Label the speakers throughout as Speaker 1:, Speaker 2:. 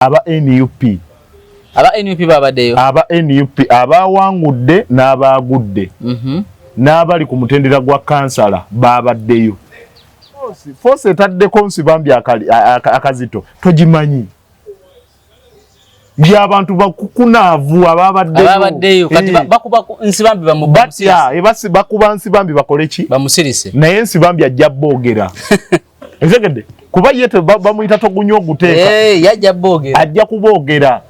Speaker 1: Aba NUP.
Speaker 2: Aba NUP babaddeyo.
Speaker 1: Aba NUP abawangudde n'abaagudde n'abali ku mutendera gwa kansala babaddeyo. Force etaddeko Nsibambi akazito togimanyi, byabantu bakukunaavu ababaddeyo.
Speaker 2: Ababaddeyo kati bakuba Nsibambi.
Speaker 1: Batya bakuba Nsibambi bakole ki?
Speaker 2: Bamusirise.
Speaker 1: Naye Nsibambi ajja boogera, etegedde, kuba ye bamuyita togunywa oguteeka.
Speaker 2: Yajja boogera.
Speaker 1: Ajja kuboogera,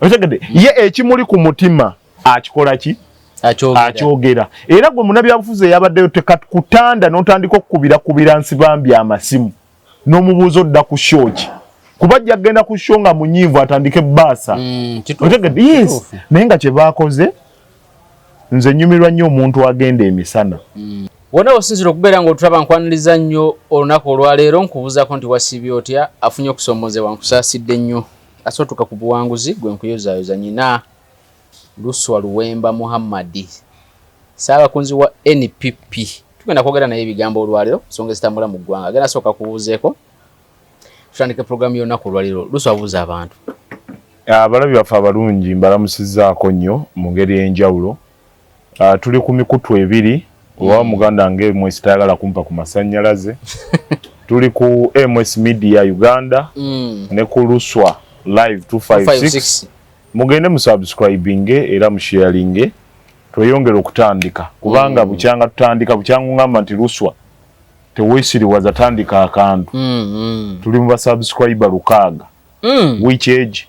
Speaker 1: otegedde? Ye ekimuli ku mutima akikola ki? Akyogera. Era gwe munabyabufuzi eyabaddeyo, tekakutanda n'otandika okukubira kubira Nsibambi amasimu n'omubuuza odda ku show ki, kuba ajja kugenda ku show nga munyiivu, atandike baasa. Otegedde? Yes, naye nga kye baakoze, nze nyumirwa nnyo omuntu agenda emisana.
Speaker 2: Wonna osinzira okubeera ng'otulaba, nkwaniriza nnyo olunaku olwaleero. Nkubuuzaako nti wasiibye otya? Afunye okusoomozebwa, nkusaasidde nnyo. Asootuka ku buwanguzi gwe nkuyozaayoza nyina Luswa Luwemba Muhammadi, Ssaabakunzi wa NPP. Tugenda kwogera naye ebigambo olwaleero, nsonga ezitambula mu ggwanga. Agenda sooka kubuuzeeko, tutandike puroguramu y'olunaku olwaleero. Luswa, abuuza abantu.
Speaker 1: Abalabi baffe abalungi, mbalamusizzaako nnyo mu ngeri ey'enjawulo. Tuli ku mikutu ebiri oba muganda nga MS tayagala kumpa ku masannyalaze. Tuli ku MS Media Uganda ne ku Luswa Live 256. Mugende musubscribinge era musharinge, tweyongere okutandika, kubanga bukyanga tutandika, bukyanga ngamba nti Luswa teweesiriwaza, tandika akantu. Tuli mu basubscriber 600. Which age?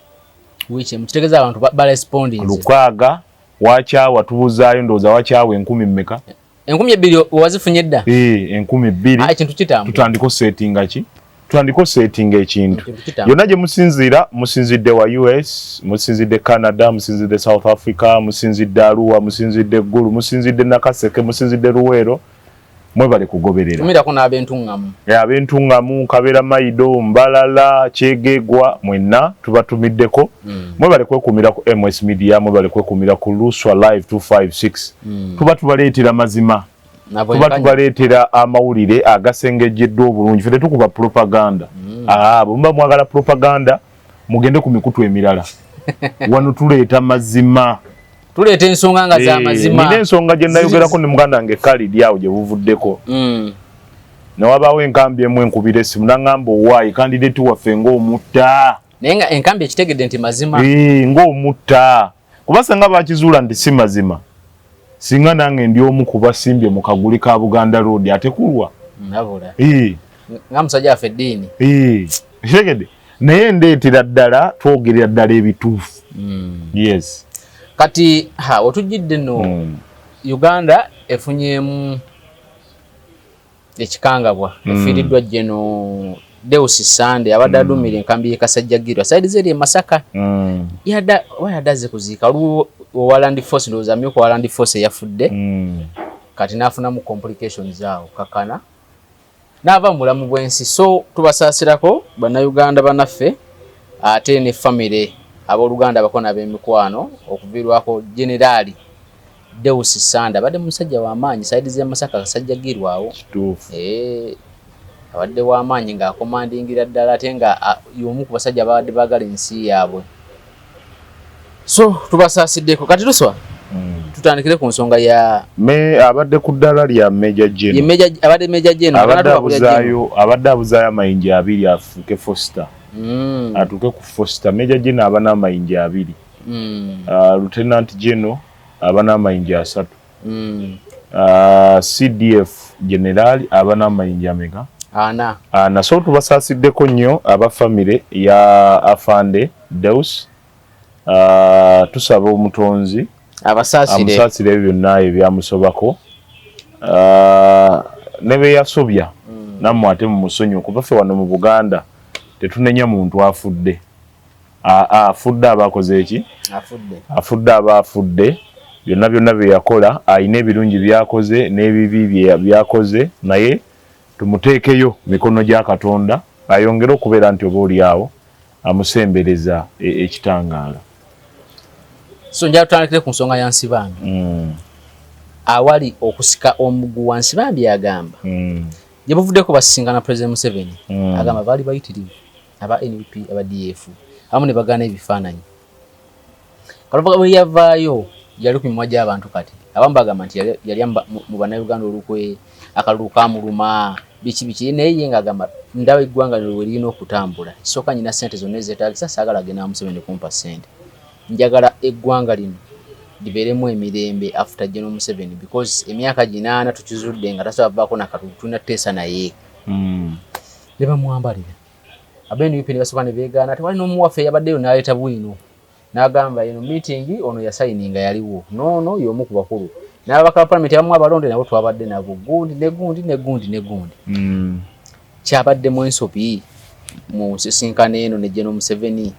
Speaker 2: Which mukitegeeza abantu barespondinze.
Speaker 1: 600 wakyawa tubuzaayo, ndowooza wakyawa 1000 mmeka?
Speaker 2: 2000 wazifunye dda?
Speaker 1: Eh, 2000.
Speaker 2: Ah, ekintu kitambula.
Speaker 1: Tutandika osetinga ki? Tutandika osetinga ekintu.
Speaker 2: Ekintu kitambula.
Speaker 1: Yonna gye musinziira, musinzidde wa US, musinzidde Canada, musinzidde South Africa, musinzidde Arua, musinzidde Gulu, musinzidde Nakaseke, musinzidde Luweero, mwebale kugoberera.
Speaker 2: Tumirako n'abentuŋŋamu.
Speaker 1: Abentuŋŋamu, Kabeera, Maido, Mbalala, Kyegegwa, mwenna tubatumiddeko. Mwebale kwekuumira ku MS Media, mwebale kwekuumira ku Luswa Live 256. Tuba tubaleetera mazima, tuba tubaleetera amawulire agasengejjeddwa obulungi. Ffe tetukuba propaganda. Aa, bwe muba mwagala propaganda, mugende ku mikutu emirala. Wano tuleeta mazima.
Speaker 2: Tuleeta ensonga nga za mazima.
Speaker 1: Nina ensonga gye nayogerako ne muganda wange Khalid awo gye buvuddeko, newabaawo enkambi emu enkubira essimu naŋŋamba, "Owaayi candidate waffe ng'omutta."
Speaker 2: Naye nga enkambi ekitegedde nti mazima.
Speaker 1: Ng'omutta, kuba singa bakizuula nti si mazima, singa nange ndi omu ku basimbye mu kaguli ka Buganda Road ate kulwa.
Speaker 2: Nabula nga musajja waffe eddiini.
Speaker 1: Kitegedde? Naye ndeetera ddala, twogerera ddala ebituufu. Yes.
Speaker 2: Kati ha otujjidde nno. Uganda efunyeemu ekikangabwa. Efiiriddwa General Deus Sande, abadde aduumira enkambi y'e Kasajjagirwa, side zeri e Masaka. Yadda oba yadde azze kuziika, waliwo owa Land Force, ndowooza amyuka owa Land Force eyafudde. Kati n'afunamu complications awo kakana n'ava mu bulamu bw'ensi. So tubasaasirako Bannayuganda bannaffe, ate ne famire, abooluganda, abakona, ab'emikwano, okuviirwako Generaali Deus Sande. Abadde musajja w'amaanyi side z'e Masaka, Kasajjagirwa awo.
Speaker 1: Kituufu.
Speaker 2: Abadde w'amaanyi ng'akomandingira ddala, ate nga y'omu ku basajja ababadde baagala ensi yaabwe. So tubasaasiddeko. Kati Luswa, tutandikire ku nsonga ya
Speaker 1: Me abadde ku ddala lya Major
Speaker 2: ye
Speaker 1: General.
Speaker 2: Abadde Major General.
Speaker 1: Abadde
Speaker 2: Atuuka ku lya General.
Speaker 1: abadde abuzaayo amayinja 2 afuuke four star. Atuuke ku four star. Major General aba n'amayinja 2. Lieutenant General aba n'amayinja 3. CDF General aba n'amayinja ameka?
Speaker 2: 4.
Speaker 1: 4. So tubasaasiddeko nnyo aba famire ya Afande Deus. Tusaba Omutonzi
Speaker 2: abasaasire.
Speaker 1: Amusaasire ebyo byonna ebyamusobako. Ne be yasobya, nammwe ate mumusonyiwe, kuba ffe wano mu Buganda tetunenya muntu afudde. Afudde aba akoze eki?
Speaker 2: Afudde.
Speaker 1: Afudde aba afudde. Byonna byonna bye yakola, alina ebirungi byakoze n'ebibi byakoze, naye tumuteekeyo mikono gya Katonda, ayongere okubeera nti oba oli awo amusembereza ekitangaala.
Speaker 2: So njala tutandikire ku nsonga ya Nsibambi. Awali okusika omuguwa, Nsibambi agamba gye buvuddeko basisinkana President Museveni. Agamba baali bayitirivu aba NUP, aba DF. Abamu ne bagaana ebifaananyi. Kalova bwe yavaayo yali ku mimwa gy'abantu. Kati abamu bagamba nti yali mu Bannayuganda olukwe, akalulu kamuluma, biki biki, naye ye ng'agamba, "Ndaba eggwanga lino we lirina okutambula. Kisooka nyina ssente zonna ezeetaagisa, saagala agenda Museveni kumpa ssente. Njagala eggwanga lino libeeremu emirembe after General Museveni, because emyaka 80 tukizudde nga tasobola vaako nakalulu, tulina tuteesa naye." Ne bamwambalira aba NUP ne basooka ne beegaana. Tewali n'omuwaffe yabaddeyo n'aleeta bwino n'agamba eno meeting ono yasayininga yaliwo noono y'omu ku bakulu n'ababaka ba palamenti abamu abalonde nabo twabadde nabo, gundi ne gundi ne gundi ne gundi. Kyabaddemu ensobi mu nsisinkano eno ne General Museveni,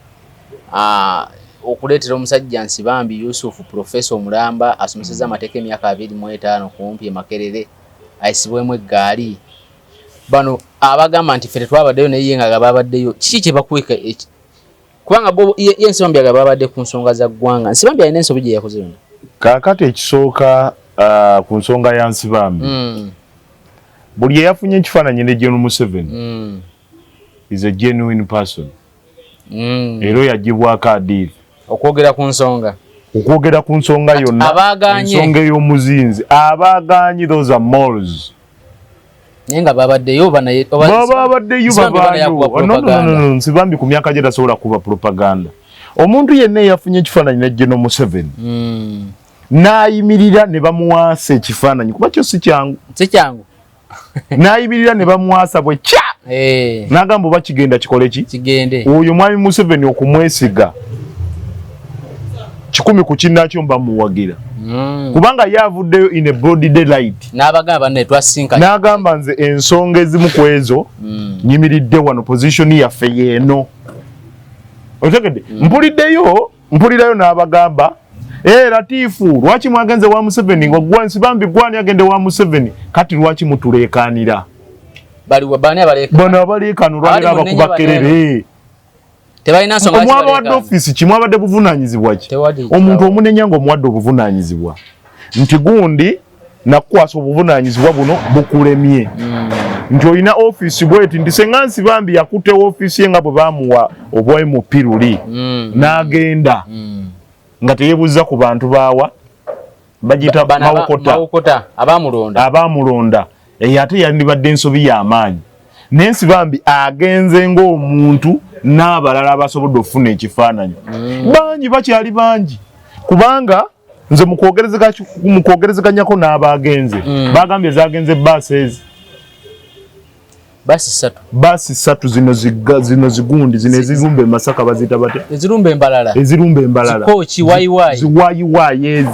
Speaker 2: okuleetera omusajja Nsibambi Yusufu, profesa omulamba asomesezza amateeka emyaka 25 kumpi e Makerere, ayisibwemu eggaali. Bano abagamba nti ffe tetwabaddeyo, naye ye nga babaddeyo, kiki kye bakweka? Kubanga bo ye Nsibambi aga babadde ku nsonga za ggwanga. Nsibambi alina ensobi gye yakoze yonna?
Speaker 1: Kaakati ekisooka, ku nsonga ya Nsibambi, buli eyafunye ekifaananyi ne General Museveni is a genuine person. Era oyo agibwako adiithi.
Speaker 2: Okwogera ku nsonga.
Speaker 1: Okwogera ku nsonga yonna.
Speaker 2: Abaagaanye.
Speaker 1: Ensonga ey'omuzinzi, abaagaanyi, those are moles.
Speaker 2: Naye nga babaddeyo oba naye
Speaker 1: baba babaddeyo.
Speaker 2: Nsibambi bana
Speaker 1: babaayo.
Speaker 2: yakuba
Speaker 1: No, no, no,
Speaker 2: propaganda.
Speaker 1: no, Nsibambi ku myaka gye tasobola kuba propaganda. Omuntu yenna eyafunye ekifaananyi ne General Museveni n'ayimirira ne bamuwaasa ekifaananyi, kuba kyo si kyangu.
Speaker 2: Si kyangu.
Speaker 1: N'ayimirira ne bamuwaasa bwe kya n'agamba oba kigenda kikole ki?
Speaker 2: Kigende.
Speaker 1: Oyo mwami Museveni okumwesiga 100 ku kinnakyo mbamuwagira, kubanga ye avuddeyo in a broad daylight
Speaker 2: n'abagamba banne twasinkanye.
Speaker 1: N'agamba, "Nze ensonga ezimu ku ezo nyimiridde wano, position yaffe yeeno." Otegedde? Mpuliddeyo, mpulirayo n'abagamba, "Eh, Latifu, lwaki mwagenze wa Museveni? Nga gwa Nsibambi gwani agende wa Museveni? Kati lwaki mutuleekaanira?"
Speaker 2: Baliwa bani abaleka?
Speaker 1: Bano abaleekaana olwaleero
Speaker 2: Abali mu
Speaker 1: abakuba
Speaker 2: nnenya.
Speaker 1: kerere.
Speaker 2: Tebalina nsonga lwaki
Speaker 1: Omwabawadde
Speaker 2: baleekaana.
Speaker 1: ofiisi ki? Mwabadde buvunaanyizibwa ki?
Speaker 2: Tewali.
Speaker 1: Omuntu omunenya ng'omuwadde obuvunaanyizibwa nti gundi nakukwasa obuvunaanyizibwa buno, bukulemye, nti olina ofiisi bweti, nti senga Nsibambi yakutte ofiisi ye nga bwe bamuwa obwa MP luli, n'agenda nga teyeebuuza ku bantu baawa bagiyita
Speaker 2: Bano
Speaker 1: Mawokota.
Speaker 2: Mawokota abamulonda.
Speaker 1: Abamulonda. Eyo ate yandibadde ensobi y'amaanyi, naye Nsibambi agenze ng'omuntu n'abalala abasobodde okufuna ekifaananyi. Bangi, bakyali bangi, kubanga nze mu kwogerezeganyako n'abagenze, bagambye zagenze baasi ezi.
Speaker 2: Basi ssatu.
Speaker 1: Baasi ssatu zino, zino zigundi zino ezirumba e Masaka baziyita batya?
Speaker 2: Ezirumba embalala.
Speaker 1: Ezirumba embalala.
Speaker 2: Zikooki wayiwayi.
Speaker 1: Ziwayiwayi ezi.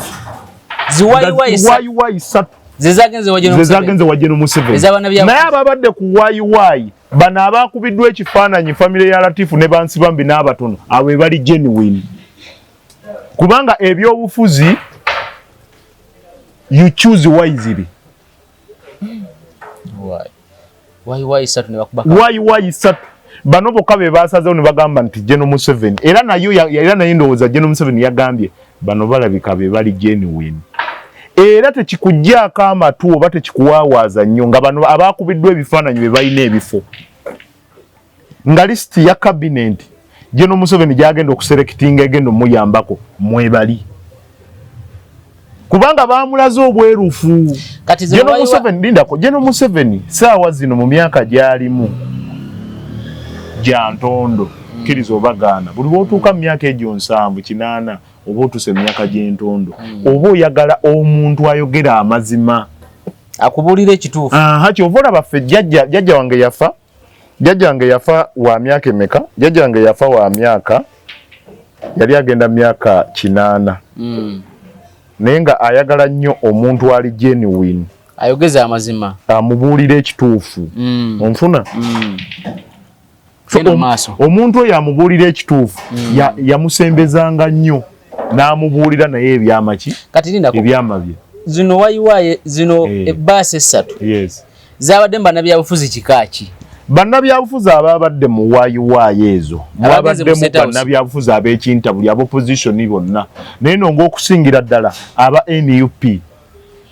Speaker 2: Ziwayiwayi ssatu.
Speaker 1: Ziwayiwayi ssatu.
Speaker 2: Ze zagenze wa General
Speaker 1: ze
Speaker 2: Museveni.
Speaker 1: Zagenze wa General Museveni.
Speaker 2: Ez'abanabyabufuzi.
Speaker 1: Naye ababadde ku wayiwayi bano abakubiddwa ekifaananyi, famire ya Latifu ne Bansibambi n'abatono, abo bali genuine, kubanga ebyobufuzi you choose wisely.
Speaker 2: Wayiwayi ssatu ne bakuba.
Speaker 1: Wayiwayi ssatu, bano bokka be basazeewo ne bagamba nti General Museveni, era nayo era naye ndowooza General Museveni yagambye bano balabika be bali genuine. Era tekikugjaako amatu oba tekikuwaawaaza nnyo nga bano abakubiddwa ebifaananyi be balina ebifo nga lisiti ya cabinet General Museveni gyagenda okuselectinga egenda omuyambako mwebali, kubanga bamulaze obwerufu.
Speaker 2: Kati zino
Speaker 1: General Museveni, lindako, General Museveni saawa zino mu myaka gy'alimu gya ntondo, kkiriza obagaana, buli lw'otuuka mu myaka egyo 70, 80, oba otuuse mu myaka gy'entondo, oba oyagala omuntu ayogera amazima.
Speaker 2: Akubuulira ekituufu.
Speaker 1: Aha, kyova olaba ffe jjajja wange yafa, jjajja wange yafa wa myaka emeka? Jjajja wange yafa wa myaka, yali agenda myaka 80, naye nga ayagala nnyo omuntu ali genuine.
Speaker 2: Ayogeza amazima.
Speaker 1: Amubuulira ekituufu. Onfuna? So,
Speaker 2: Genda mu maaso.
Speaker 1: omuntu oyo amubuulira ekituufu yamusembezanga nnyo n'amubuulira naye ebyamaki.
Speaker 2: Kati lindako.
Speaker 1: Ebyama bye.
Speaker 2: Zino wayiwaye zino, ebbaasi essatu zabadde mu bannabyabufuzi kika ki?
Speaker 1: Bannabyabufuzi ababadde mu wayiwayi ezo,
Speaker 2: Abagenze mu
Speaker 1: mwabaddemu
Speaker 2: State House.
Speaker 1: bannabyabufuzi ab'ekintabuli, ab'opposition bonna, naye no ng'okusingira ddala aba NUP.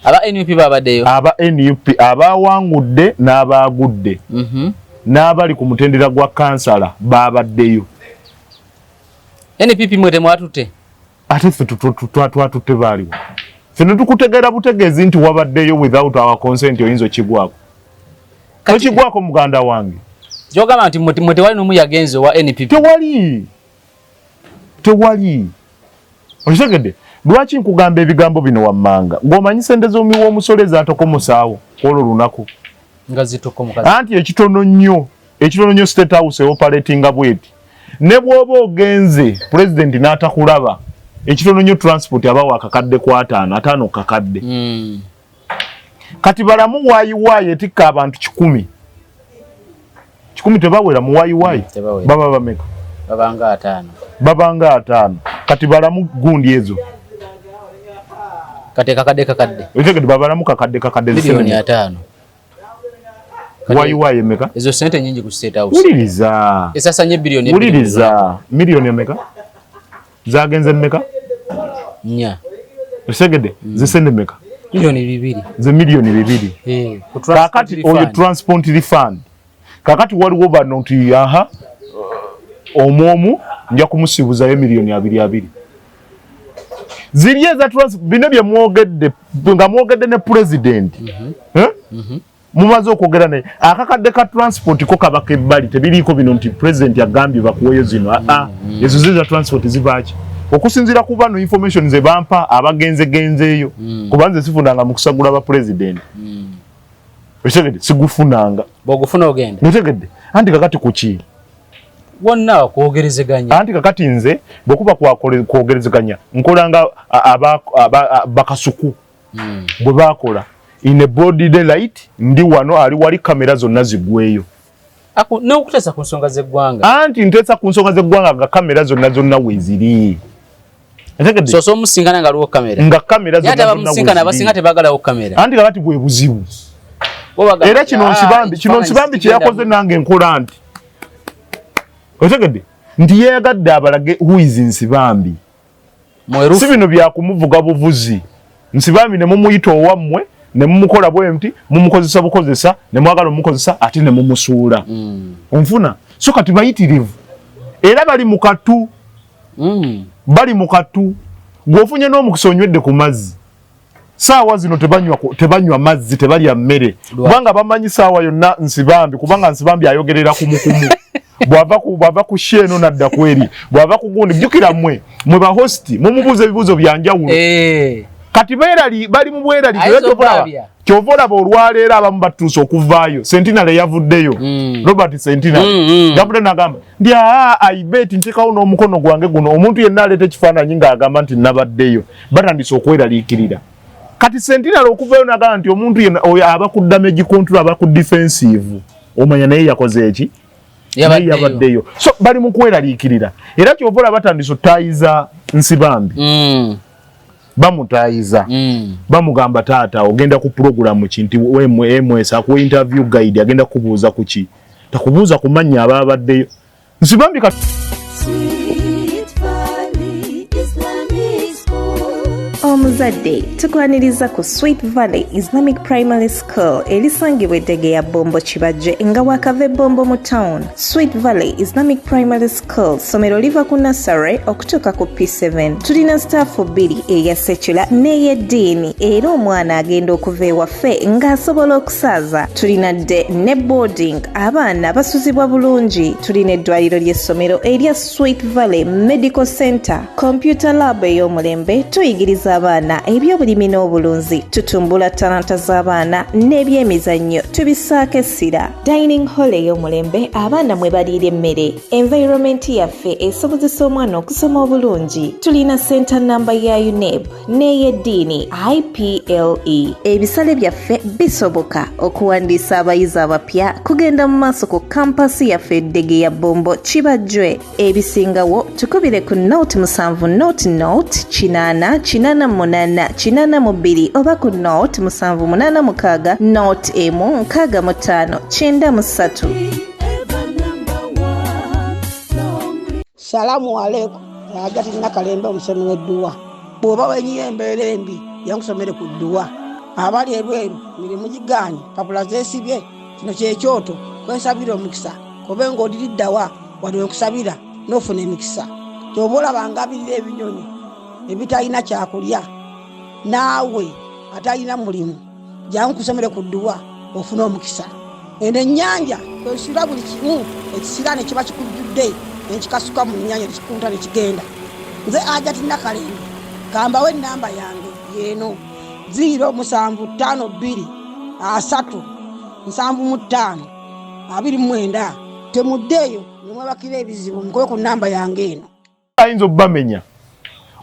Speaker 2: Aba NUP babaddeyo?
Speaker 1: Aba NUP abawangudde n'abaagudde n'abali ku mutendera gwa kansala babaddeyo.
Speaker 2: NPP mwe temwatute.
Speaker 1: Ate ffe twatutte baaliwo. Ffe ne tukutegeera butegeezi nti wabaddeyo without our consent, oyinza okigwako. Tokigwako, muganda wange.
Speaker 2: Kyogamba nti mwe tewali n'omu yagenze owa NPP?
Speaker 1: Tewali, tewali. Okitegedde lwaki nkugamba ebigambo bino wammanga? Ng'omanyi sente z'omuwi w'omusolo ezatokomusaawo kwolwo lunaku?
Speaker 2: Nga zitokomuka.
Speaker 1: Anti ekitono nnyo, ekitono nnyo, State House eoperatinga bweti: ne bw'oba ogenze, pulezidenti n'atakulaba, ekitono nnyo transport abawa akakadde ku ataano ataano kakadde. Kati balamu waayiwaayi etikka abantu 100 100, tebawera mu waayiwaayi.
Speaker 2: Tebawera.
Speaker 1: Baba bameka?
Speaker 2: Babanga 50.
Speaker 1: Babanga 50. Kati balamu gundi ezo.
Speaker 2: Kati kakadde kakadde.
Speaker 1: Otegedde? Babalamu kakadde kakadde.
Speaker 2: Miliyoni 50.
Speaker 1: Waayiwaayi emeka?
Speaker 2: Ezo sente nyingi ku State House.
Speaker 1: Wuliriza.
Speaker 2: Esasanye biliyoni 2.
Speaker 1: Wuliriza, miliyoni emeka zagenze? Mmeka?
Speaker 2: 4.
Speaker 1: Otegedde? Zisente meka?
Speaker 2: Miliyoni 2.
Speaker 1: Ze miliyoni 2.
Speaker 2: Eh, ku
Speaker 1: Kakati
Speaker 2: transport
Speaker 1: oyo
Speaker 2: refund.
Speaker 1: Transport refund. Kakati waliwo bano nti aha, omwomu nja kumusibuzayo miliyoni 22 ziri eza bino bye mwogedde nga mwogedde ne president. Eh? Mumaze okwogera naye, akakadde ka transport ko kabaka ebbali, tebiriiko bino nti president yagambye bakuweyo zino. Aa, ezo zo eza transport zivaaki? Okusinziira ku bano information ze bampa abagenzegenzeeyo, kuba nze sifunanga mu kusagula ba president. Okitegedde? Sigufunanga.
Speaker 2: Bw'ogufuna ogenda.
Speaker 1: Okitegedde? Anti kakati kuki?
Speaker 2: Wonna kwogerezeganya.
Speaker 1: Anti kakati nze bwekuba kwogerezeganya, nkolanga bakasuku bwe bakola in a broad daylight, ndi wano, ali wali, kamera zonna zigweyo.
Speaker 2: N'okuteesa ku nsonga z'eggwanga.
Speaker 1: Anti nteesa ku nsonga z'eggwanga nga kamera zonna zonna weeziri. Otegedde?
Speaker 2: So omusinkana nga aliwo kamera.
Speaker 1: Nga kamera
Speaker 2: Naye ate
Speaker 1: zonna zonna
Speaker 2: abamusinkana
Speaker 1: weeziri.
Speaker 2: abasinga tebaagalawo kamera.
Speaker 1: Anti kakati bwe buzibu.
Speaker 2: Bo bagamba
Speaker 1: Era
Speaker 2: nti,
Speaker 1: kino
Speaker 2: "Ah,
Speaker 1: Nsibambi, kino
Speaker 2: ekifaananyi
Speaker 1: Nsibambi kye
Speaker 2: sikigenda
Speaker 1: yakoze, nange nkola nti, otegedde nti yeyagadde abalage who is Nsibambi.
Speaker 2: Mwerufu.
Speaker 1: Si bino byakumuvuga buvuzi Nsibambi ne mumuyita owammwe ne mumukola bwe nti mumukozesa bukozesa, ne mwagala omukozesa ate ne mumusuula. Onfuna? So kati bayitirivu era bali mu katu. Bali mu katu. Gw'ofunye n'omukisa onywedde ku mazzi, saawa zino tebanywa mazzi, tebalya mmere, kubanga bamanyi saawa yonna Nsibambi, kubanga Nsibambi ayogerera kumukumu. Bw'ava ku sheeno nadda ku eri, bw'ava ku gundi. Jjukira mmwe mwe bahosti mumubuuza ebibuuzo byanjawulo. Kati beerali bali mu bwerali.
Speaker 2: Ayinza okwabya.
Speaker 1: Kyova olaba olwaleero abamu batuuse okuvaayo. Sentinale yavuddeyo. Robert Sentinale yavuddeyo nagamba nti aa, I bet ntekawo n'omukono gwange guno, omuntu yenna aleeta ekifaananyi ng'agamba nti nabaddeyo. Batandise okweraliikirira. Kati Sentinale okuvayo nagamba nti omuntu yenna oyo aba ku damage control, aba ku defensive, omanya naye yakoze eki? Naye
Speaker 2: Yabaddeyo.
Speaker 1: yabaddeyo. So bali mu kweraliikirira, era kyova olaba batandise otaayiza Nsibambi. Bamutaayiza. Bamugamba, taata, ogenda ku pulogulamu ki? Nti ms akuwa interview guide, agenda kubuuza ku ki? Takubuuza ku mannya abaabaddeyo. Nsibambi kati
Speaker 3: Sweet Valley Islamic School.
Speaker 4: Omuzadde, tukwaniriza ku Sweet Valley Islamic Primary School erisangibwa eddege ya Bombo Kibajje, nga wakava Ebombo mu town. Sweet Valley Islamic Primary School ssomero liva ku nursery okutuuka ku P7. Tulina staff bbiri, eya secular n'ey'eddiini, era omwana agenda okuva ewaffe ng'asobola okusaaza. Tulina day ne boarding, abaana basuzibwa bulungi. Tulina eddwaliro ly'essomero erya Sweet Valley Medical Center, computer lab ey'omulembe. Tuyigiriza abaana ebyobulimi n'obulunzi, tutumbula talanta z'abaana, n'ebyemizannyo tubissaako essira. Dining hall ey'omulembe abaana mwe baliira emmere. Environment yaffe esobozesa omwana okusoma obulungi. Tulina center namba ya UNEB n'ey'eddiini IPLE. Ebisale byaffe bisoboka. Okuwandiisa abayizi abapya kugenda mu maaso ku kampasi yaffe eddege ya Bombo Kibajjwe. Ebisingawo tukubire ku 07 00 80 88 82 oba ku 0786 01 65 93.
Speaker 3: Ever number one. Long
Speaker 5: Salaamu aleikum. Agati Nakalembe, omusomi w'edduwa. Bw'oba wenyiye embeera embi, yankusomere ku dduwa. Abali ebweru, mirimu gigaanye, papula zeesibye, kino kyekyoto kwensabira omukisa. Kobe ng'oliriddawa wali wenkusabira n'ofuna emikisa. Kyoba olaba ngabirira ebinyonyi ebitalina kyakulya, naawe atalina mulimu jangu kusomere ku dduwa ofune omukisa. Eno ennyanja kwesula buli kimu, ekisiraani kiba kikujjudde nekikasuka mu nnyanja nekikunta nekigenda. Nze Hajati Nakalembe, kambawe ennamba yange yeeno 0752 3 75 29. Temuddeeyo nemwebakira ebizibu, mukube ku nnamba yange eno.
Speaker 1: Ayinza obbamenya,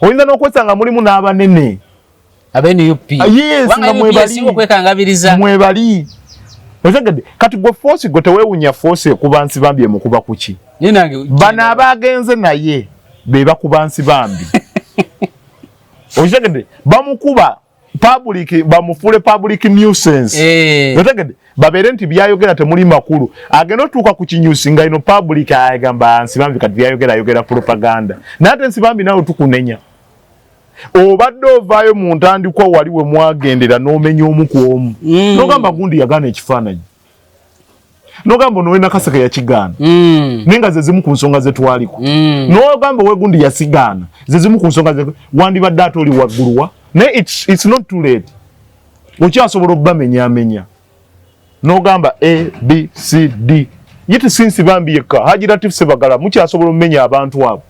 Speaker 1: oyinza n'okwesanga mulimu n'abanene
Speaker 2: abe NUP.
Speaker 1: Yes, nga mwebali
Speaker 2: okwekangabiriza
Speaker 1: mwebali. Otegedde? Kati gwe force, gwe tewewunya force ekuba Nsibambi emukuba kuki? Bano abagenze naye be bakuba Nsibambi. Otegedde? Bamukuba public, bamufuule public nuisance. Otegedde? Babeere nti byayogera temuli makulu, agenda otuuka ku kinyusi nga ino public agamba Nsibambi kati byayogera ayogera propaganda. Naye ate Nsibambi nawe tukunenya, obadde ovaayo mu ntandikwa wali we mwagendera n'omenya omu ku omu, n'ogamba gundi yagaana ekifaananyi, n'ogamba ono Nakaseke yakigaana, naye nga ze zimu ku nsonga ze twaliko, n'ogamba owegundi yasigaana, ze zimu ku nsonga ze wandibadde ate oli wagguluwa. Naye it's not too late, okyasobola obbamenyamenya n'ogamba A B C D. Yiti si Nsibambi yekka, Haji Latif Sebagala mukyasobola omumenya abantu abo,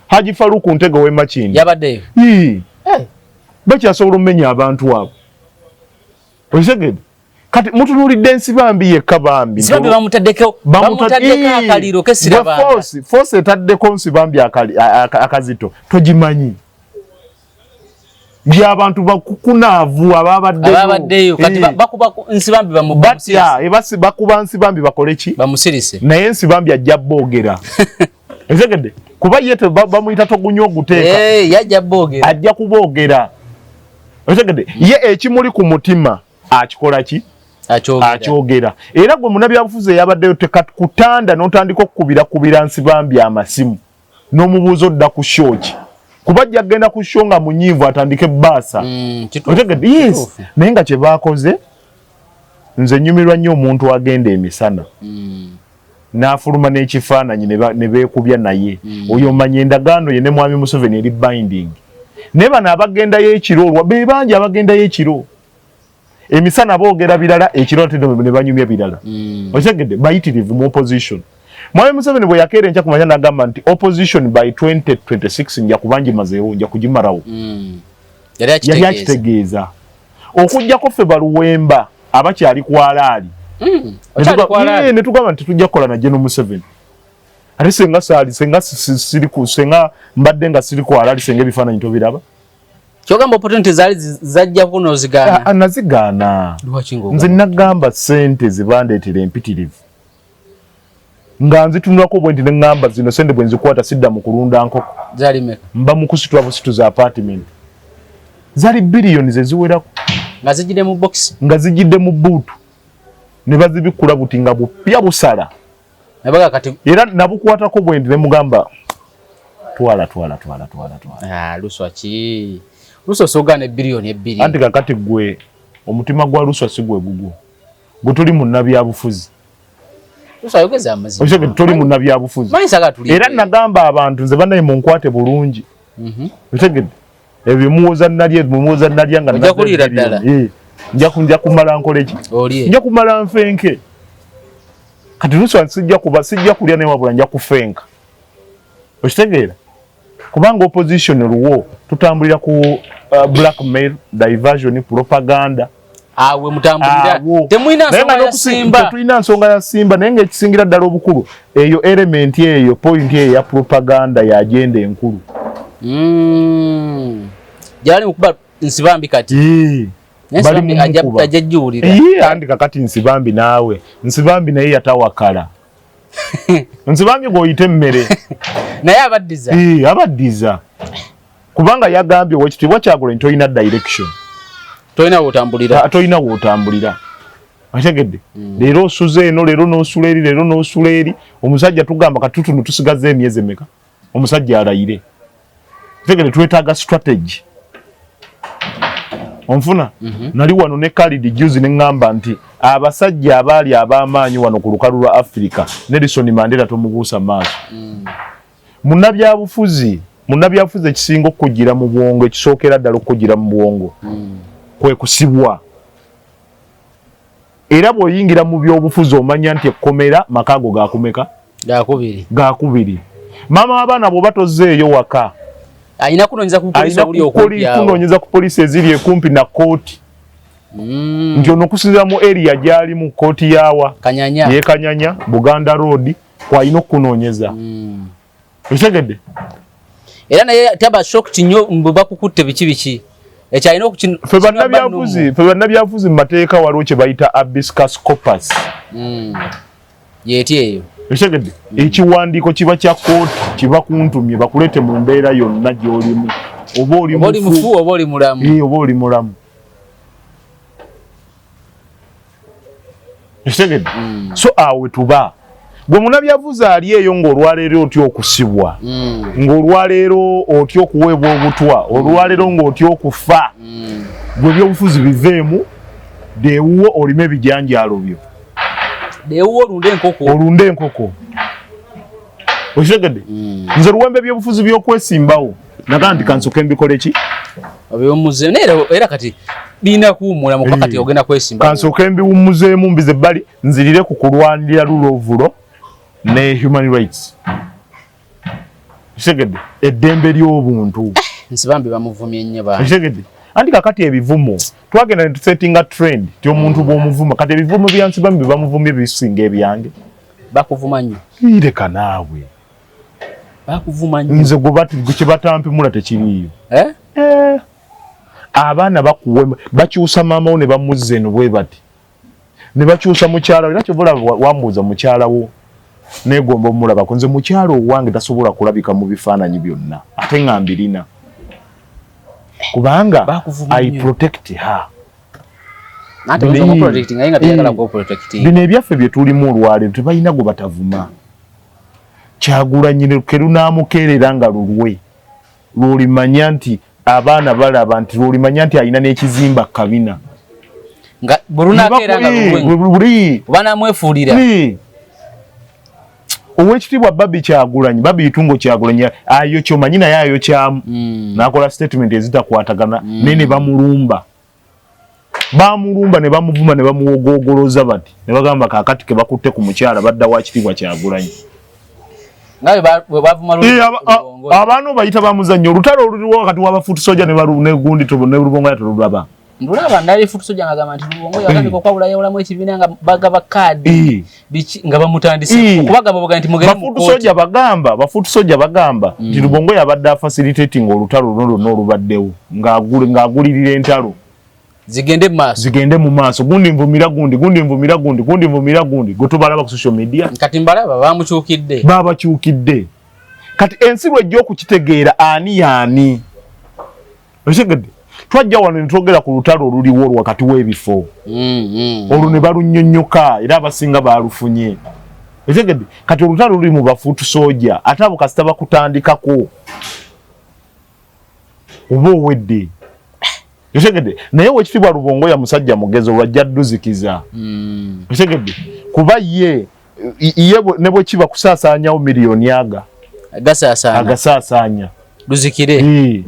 Speaker 1: Haji Faruku Ntege ow'e Makindye
Speaker 2: yabaddeyo.
Speaker 1: Bakyasobola omumenya abantu abo. Okitegedde? Kati mutunuulidde Nsibambi yekka bambi.
Speaker 2: Nsibambi bamutaddeko bamutaddeko akaliro kesirabanga.
Speaker 1: Force force etaddeko Nsibambi akazito togimanyi, byabantu bakukunaavu ababaddeyo.
Speaker 2: Ababaddeyo kati bakuba Nsibambi.
Speaker 1: Batya ebasi bakuba Nsibambi bakole ki?
Speaker 2: Bamusirise.
Speaker 1: Naye Nsibambi ajja boogera. Otegedde? Kuba ye bamuyita togunywa oguteeka.
Speaker 2: Yajja boogera.
Speaker 1: Ajja kuboogera. Otegedde? Ye ekimuli ku mutima akikola ki? Akyogera. Era gwe munnabyabufuzi eyabaddeyo tekakutanda n'otandika okukubira Nsibambi amasimu n'omubuuza odda ku show ki, kuba ajja kugenda ku show nga munyiivu atandike ebbaasa. Otegedde? Yes, naye nga kye baakoze, nze nyumirwa nnyo omuntu agenda emisana n'afuluma n'ekifaananyi ne beekubya naye. Oyo omanya endagaano ye ne Mwami Museveni eri binding. Naye bano abagendayo ekiro, olwa be bangi abagendayo ekiro, emisana boogera birala, ekiro ate ne banyumya birala. Okitegedde? Bayitirivu mu opposition. Mwami Museveni bwe yakeera enkya kumanya n'agamba nti opposition by 2026 nja kuba ngimazeewo, nja kugimalawo.
Speaker 2: Yali
Speaker 1: yali akitegeeza okuggyako ffe baluwemba abakyali ku alaali. Ne tugamba nti tujja kukola na General Museveni. Ate senga saali senga siri ku senga mbadde nga siri ku alaali, senga ebifaananyi tobiraba.
Speaker 2: Kyogamba opportunity zaali zajjako n'ozigaana?
Speaker 1: Ah, nazigaana.
Speaker 2: Lwaki ng'ogamba?
Speaker 1: Nze nagamba sente zibandeetera empitirivu nga nzitunulako bwe nti ne ŋŋamba zino sente bwe nzikwata sidda mu kulunda nkoko.
Speaker 2: Zaali meka?
Speaker 1: Mba mu kusitula busituza apartment. Zaali biliyoni ze ziwerako.
Speaker 2: Nga zijjidde mu box?
Speaker 1: Nga zijjidde mu buutu ne bazibikkula buti nga bupya busala.
Speaker 2: Nabaga kati
Speaker 1: era nabukwatako bwe nti ne mugamba twala, twala, twala, twala, twala.
Speaker 2: Ah, Luswa ki? Luswa osogaana 2 biliyoni.
Speaker 1: Anti kakati gwe omutima gwa Luswa si gwe gugwo, gwe tuli munnabyabufuzi.
Speaker 2: Luswa ayogeza amazima.
Speaker 1: Okitegedde? Toli munnabyabufuzi.
Speaker 2: Manyi saga tuli.
Speaker 1: Era nagamba abantu nze bannaye munkwate bulungi. Okitegedde? Ebyo muwoza nalya, muwoza nalya nga
Speaker 2: Ojja kuliira ddala.
Speaker 1: Nja kumala nkole ki?
Speaker 2: Olye.
Speaker 1: Nja kumala nfenke. Kati Luswa sijja kuba, sijja kulya naye wabula nja kufenka. Okitegeera? Kubanga opposition luwo tutambulira ku blackmail, diversion, propaganda.
Speaker 2: Awe mutambulira.
Speaker 1: Awo.
Speaker 2: Temulina
Speaker 1: Naye nga
Speaker 2: nsonga ya Simba.
Speaker 1: Tetulina nsonga ya Simba, naye ng'ekisingira ddala obukulu eyo element eyo, point eyo ya propaganda ya agenda enkulu.
Speaker 2: Gyali mukuba Nsibambi kati. Naye
Speaker 1: Bali
Speaker 2: Nsibambi ajja
Speaker 1: mumukuba.
Speaker 2: ajja jjuwulira.
Speaker 1: Ii, andi kakati Nsibambi naawe, Nsibambi naye yatawakala. Nsibambi gw'oyita emmere.
Speaker 2: Naye abaddiza.
Speaker 1: Ii, abaddiza, kubanga yagambye Owekitiibwa Kyagulanyi tolina direction.
Speaker 2: Tolina w'otambulira.
Speaker 1: Ah, tolina w'otambulira. Otegedde? Leero osuze eno, leero n'osula eri, leero n'osula eri. Omusajja tugamba kati tutuno tusigaze emyezi emeka omusajja alayire? Otegedde? Twetaaga strategy. Onfuna? Nali wano ne Khalid juzi ne ŋŋamba nti abasajja abaali ab'amaanyi wano ku lukalu lwa Africa, Nelson Mandela tomubuusa maaso. Munnabyabufuzi. Munnabyabufuzi ekisinga okukugira mu bwongo, ekisookera ddala okukugira mu bwongo kwe kusibwa. Era bw'oyingira mu byobufuzi omanya nti ekkomera maka ago gakumeka?
Speaker 2: Gakubiri.
Speaker 1: Gakubiri. Maama w'abaana bw'oba tozzeeyo waka,
Speaker 2: alina kunoonyeza ku poliisi obuli okumpi awo.
Speaker 1: Kunoonyeza ku poliisi eziri ekumpi na kkooti. Nti ono okusinziira mu area gy'alimu, kkooti yaawa?
Speaker 2: Kanyanya.
Speaker 1: Ye Kanyanya, Buganda Road, kw'alina okukunoonyeza. Okitegedde?
Speaker 2: Era naye taba shocked nnyo mbu bakukutte biki biki. Ekyalina okukino.
Speaker 1: Ffe bannabyabufuzi mu mateeka waliwo kye bayita habeas corpus.
Speaker 2: Yeeti eyo.
Speaker 1: Okitegedde? Ekiwandiiko kiba kya kkooti, kiba kuntumye bakuleete mu mbeera yonna gy'olimu. Oba oli
Speaker 2: Oba oli mufu oba oli mulamu.
Speaker 1: Oba oli mulamu. Okitegedde? So awo tuba. Gwe munnabyabufuzi ali eyo ng'olwaleero otya okusibwa, ng'olwaleero otya okuweebwa obutwa, olwaleero ng'otya okufa, gwe ebyobufuzi biveemu, deewuwo olime ebijanjaalo byo.
Speaker 2: Deewuwo olunde enkoko.
Speaker 1: Olunde enkoko. Okitegedde? Nze Luwembe ebyobufuzi by'okwesimbawo nagaa nti kansooke mbikole ki?
Speaker 2: Obiwummuze naye era kati birina kuwummula mu kati ogenda kwesimba.
Speaker 1: Kansooke mbiwummuzeemu mbize ebbali nzirire ku kulwanirira rule of law ne human rights. Okitegedde? Eddembe ly'obuntu.
Speaker 2: Nsibambi bamuvumye nnyo bambi.
Speaker 1: Okitegedde? Anti kakati ebivumo twagenda ne tusettinga trend ti omuntu bw'omuvuma, kati ebivumo bya Nsibambi bamuvumye bisinga ebyange.
Speaker 2: Bakuvuma nnyo.
Speaker 1: Ireka naawe.
Speaker 2: Bakuvuma nnyo.
Speaker 1: Nze gwe kye batampimula tekiriiyo.
Speaker 2: Eh?
Speaker 1: Abaana bakuwe bakyusa maama wo ne bamuzza eno bwe bati. Ne bakyusa mukyala wo, era kyova olaba wambuuza mukyala wo neegomba omulabako. Nze mukyala owange tasobola kulabika mu bifaananyi byonna ate nga mbirina. Kubanga I protect her. Bino ebyaffe bye tulimu olwaleero tebalina gwe batavuma. Kyagulanyi ke lunaamukeerera nga lulwe lw'olimanya nti abaana balaba nti lw'olimanya nti alina n'ekizimba kabina.
Speaker 2: Nga bwe lunaakeera nga lulwe banamwefuulira.
Speaker 1: Owekitiibwa Babi Kyagulanyi, Babi Itungo Kyagulanyi ayo kyomanyi naye ayo kyamu. N'akola statement ezitakwatagana naye ne bamulumba. Bamulumba ne bamuvuma ne bamuwogoogoloza bati ne bagamba kaakati ke bakutte ku mukyala badda wa kitiibwa Kyagulanyi. Abaana bayita bamuzannyo olutalo oluliwo wakati w'abafuutu soja ne gundi ne Lubongoya tolulaba.
Speaker 2: Ndulaba ndaba fuutu soja ng'agamba nti Lubongoya atandika okwawulayawulamu ekibiina nga bagaba kaadi nga bamutandise okubagamba bagamba nti mugende mu
Speaker 1: kooti. Bafuutu soja bagamba nti Lubongoya abadde afacilitating olutalo luno lwonna olubaddewo ng'agulirira entalo.
Speaker 2: Zigende mu maaso.
Speaker 1: Zigende mu maaso. Gundi nvumira gundi, gundi nvumira gundi, gundi nvumira gundi. Gwe tobalaba ku social media.
Speaker 2: Kati mbalaba bamukyukidde.
Speaker 1: Babakyukidde. Kati ensi lw'ejja okukitegeera ani y'ani. Okitegedde? Twajja wano ne twogera ku lutalo oluliwo wakati w'ebifo. Olwo ne balunnyonnyoka era abasinga baalufunye. Okitegedde? Kati olutalo luli mu bafuutu soja ate abo kasita bakutandikako oba owedde. Okitegedde? Naye owekitiibwa Lubongoya musajja mugezi olwajja dduzikiza. Okitegedde? Kuba ye ne bwe kiba kusaasaanyawo miliyoni aga. Agasaasaanya.
Speaker 2: Luzikire.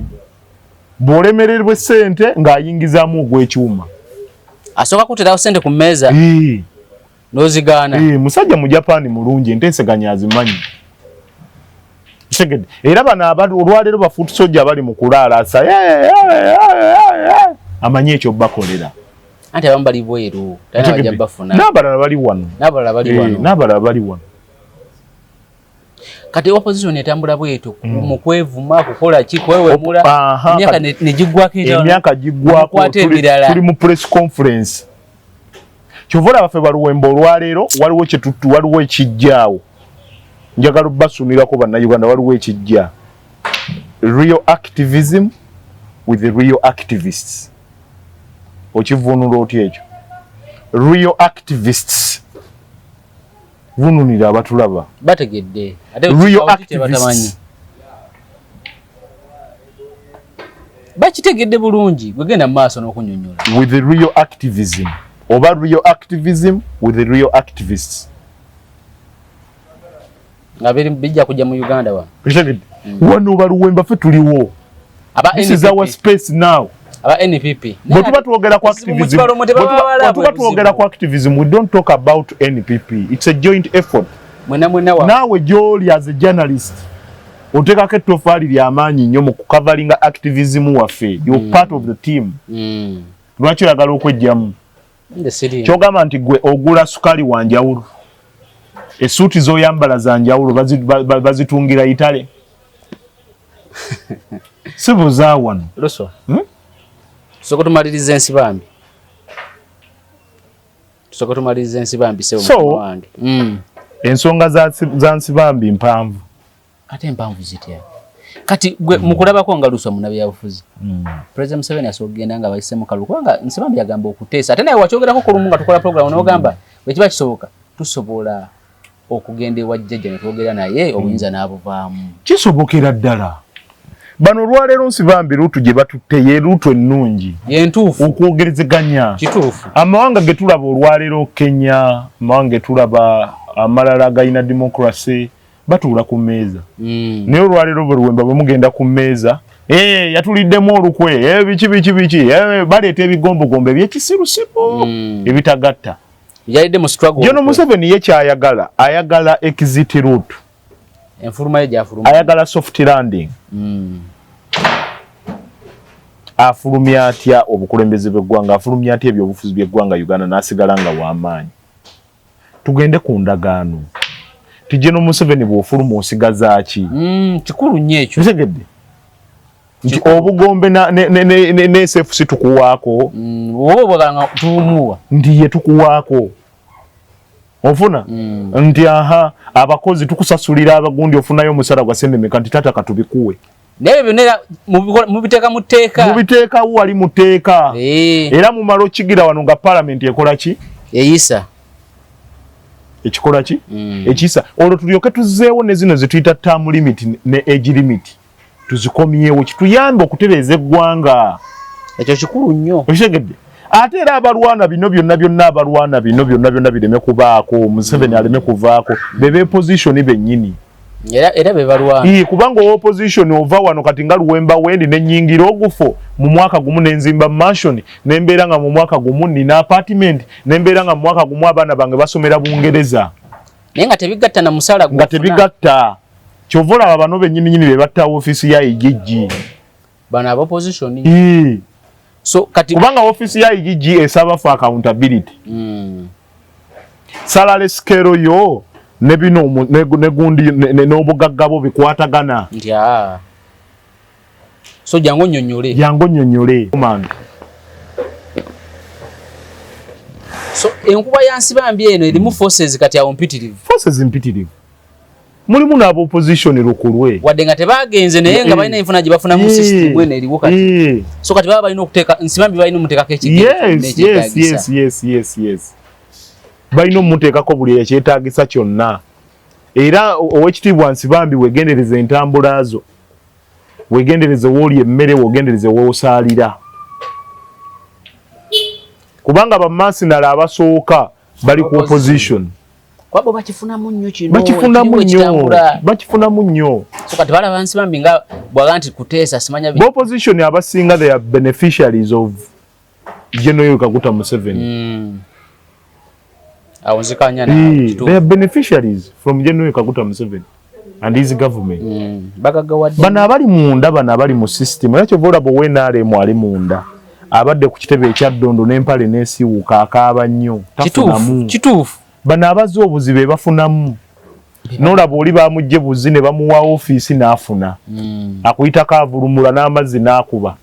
Speaker 1: Bw'olemererwa essente ng'ayingizaamu ogw'ekyuma.
Speaker 2: Asooka kuterawo ssente ku mmeeza. N'ozigaana.
Speaker 1: Musajja mu Japan mulungi enteeseganya azimanyi. Era bano olwaleero bafuutu soja abali mu kulaalaasa amanyi ekyo bakolera.
Speaker 2: Anti abamu bali bweru, talina bajja bafuna.
Speaker 1: N'abalala bali wano.
Speaker 2: N'abalala
Speaker 1: bali wano.
Speaker 2: Kati opposition etambula bwetyo mu kwevuma, kukola ki, kwewemula, emyaka ne giggwako
Speaker 1: emyaka giggwako, tuli mu press conference. Kyova olaba ffe Baluwembe olwaleero waliwo kyetutu, waliwo ekijjaawo. Njagala obbasunirako Bannayuganda, waliwo ekijja. Real activism with the real activists. Okivvuunula otya ekyo? Real activists. Vununira abatulaba.
Speaker 2: Bategedde.
Speaker 1: Real activists.
Speaker 2: Bakitegedde bulungi, gwegenda mu maaso n'okunnyonnyola.
Speaker 1: With the real activism. Oba real activism with the real activists.
Speaker 2: Nga bijja kujja mu Uganda wano.
Speaker 1: Wano baluwemba ffe tuliwo. This is our space now.
Speaker 2: Aba NPP.
Speaker 1: Bwe tuba twogera ku activism, bwe tuba twogera ku activism, we don't talk about NPP. It's a joint effort.
Speaker 2: Mwena mwena wa.
Speaker 1: Naawe gy'oli as a journalist oteekako ettofaali ly'amaanyi nnyo mu kukavalinga activism waffe. You're part of the team. Lwaki oyagala okwejjamu? Kyogamba nti gwe ogula sukali wa njawulo, essuuti z'oyambala za njawulo, bazitungira Itale, sibuza wano.
Speaker 2: Luswa. Tusooke tumalirize Ensibambi. Tusooke tumalirize Ensibambi, sebo.
Speaker 1: So,
Speaker 2: mukama wange.
Speaker 1: Ensonga za Nsibambi mpanvu.
Speaker 2: Ate mpanvu zitya? Kati gwe mukulabako nga Luswa munnabyabufuzi. President Museveni asobola okugenda nga bayise mu kalulu, kubanga Nsibambi yagamba okuteesa, ate naye wakyogerako ku lumu nga tukola program n'ogamba bwe kiba kisoboka tusobola okugenda ewa jjajja ne twogera naye obuyinza n'abuvaamu.
Speaker 1: Kisobokera ddala. Bano olwaleero Nsibambi route gye batutte ye route ennungi.
Speaker 2: Yentuufu.
Speaker 1: Okwogerezeganya.
Speaker 2: Kituufu.
Speaker 1: Amawanga ge tulaba olwaleero, Kenya, amawanga ge tulaba amalala agalina democracy, batuula ku mmeeza. Naye olwaleero bwe luwemba bwe mugenda ku mmeeza, yatuliddemu olukwe, biki biki biki, baleeta ebigombogombo ebyekisirusiru ebitagatta.
Speaker 2: Yalidde mu struggle.
Speaker 1: General Museveni ye kyayagala, ayagala exit route.
Speaker 2: Enfuluma ye gy'afuluma.
Speaker 1: Ayagala soft landing. Afulumya atya obukulembeze bw'eggwanga, afulumya atya ebyobufuzi by'eggwanga Uganda n'asigala nga w'amaanyi? Tugende ku ndagaano. Ti General Museveni bw'ofuluma osigaza ki?
Speaker 2: Kikulu nnyo ekyo.
Speaker 1: Otegedde? Nti obugombe ne SFC tukuwaako.
Speaker 2: Oba obwagala nga tubumuwa.
Speaker 1: Nti ye tukuwaako. Ofuna? Nti aha, abakozi tukusasulira abagundi, ofunayo omusala gwa sente meka, nti tata katubikuwe.
Speaker 2: Naye byonna era mubiteeka mu tteeka.
Speaker 1: Mubiteekawo wali mu tteeka. Era mumala okigira wano nga parliament ekola ki?
Speaker 2: Eyisa.
Speaker 1: Ekikola ki? Ekiyisa. Olwo tulyoke tuzzeewo ne zino ze tuyita term limit ne age limit. Tuzikomyewo kituyambe okutereeza eggwanga.
Speaker 2: Ekyo kikulu nnyo.
Speaker 1: Okitegedde? Ate era abalwana bino byonna byonna, abalwana bino byonna byonna bireme kubaako, Museveni aleme kuvaako, be opposition bennyini.
Speaker 2: Era be balwana.
Speaker 1: Kubanga opposition ova wano kati nga Luwemba wendi ne nnyingira ogufo mu mwaka gumu ne nzimba mansion, ne mbeera nga mu mwaka gumu nina apartment, ne mbeera nga mu mwaka gumu abaana bange basomera Bungereza.
Speaker 2: Naye nga tebigatta na musala
Speaker 1: Nga
Speaker 2: gw'ofuna.
Speaker 1: tebigatta. Kyova olaba bano bennyini nnyini be batta ofiisi ya IGG.
Speaker 2: Bano aba opposition. So kati
Speaker 1: kubanga ofiisi ya IGG esaba for accountability. Salary scale yo ne bino ne gundi n'obugagga bwo bikwatagana.
Speaker 2: Nti, aa. So jangu onnyonnyole.
Speaker 1: Jangu onnyonnyole. Man.
Speaker 2: So enkuba ya Nsibambi eno erimu forces kati awo mpitirivu.
Speaker 1: Forces mpitirivu. Mulimu n'aba opposition lukulwe.
Speaker 2: Wadde nga tebagenze naye nga balina enfuna gye bafuna mu system eno eriwo kati. So kati baba balina okuteeka Nsibambi, balina omuteekako ekigere n'ekyetaagisa.
Speaker 1: Yes. Balina omuteekako buli ekyetaagisa kyonna. Era owekitiibwa Nsibambi, weegendereze entambula zo. Weegendereze w'olya emmere, weegendereze w'osaalira. Kubanga bammasinala abasooka bali ku opposition.
Speaker 2: Kwabo bakifunamu nnyo kino.
Speaker 1: Bakifunamu
Speaker 2: ekiriwo
Speaker 1: nnyo.
Speaker 2: ekitambula.
Speaker 1: Bakifunamu nnyo.
Speaker 2: So kati balaba Nsibambi nga bw'aga nti kuteesa simanya
Speaker 1: Bo opposition abasinga, they are beneficiaries of General Yoweri Kaguta Museveni.
Speaker 2: Awo nzikanya naawe, kituufu.
Speaker 1: They are beneficiaries from General Yoweri Kaguta Museveni and his government.
Speaker 2: Bagaggawadde.
Speaker 1: Bano abali munda, bano abali mu system, era kyova olaba owa NRM ali munda abadde ku kitebe ekya Ddondo n'empale n'esiiwuuka akaaba nnyo. Tafunamu.
Speaker 2: Kituufu.
Speaker 1: Bano abazze obuzibu bafunamu. N'olaba oli bamuggye buzi ne bamuwa ofiisi n'afuna. Akuyitako avulumula n'amazzi n'akuba.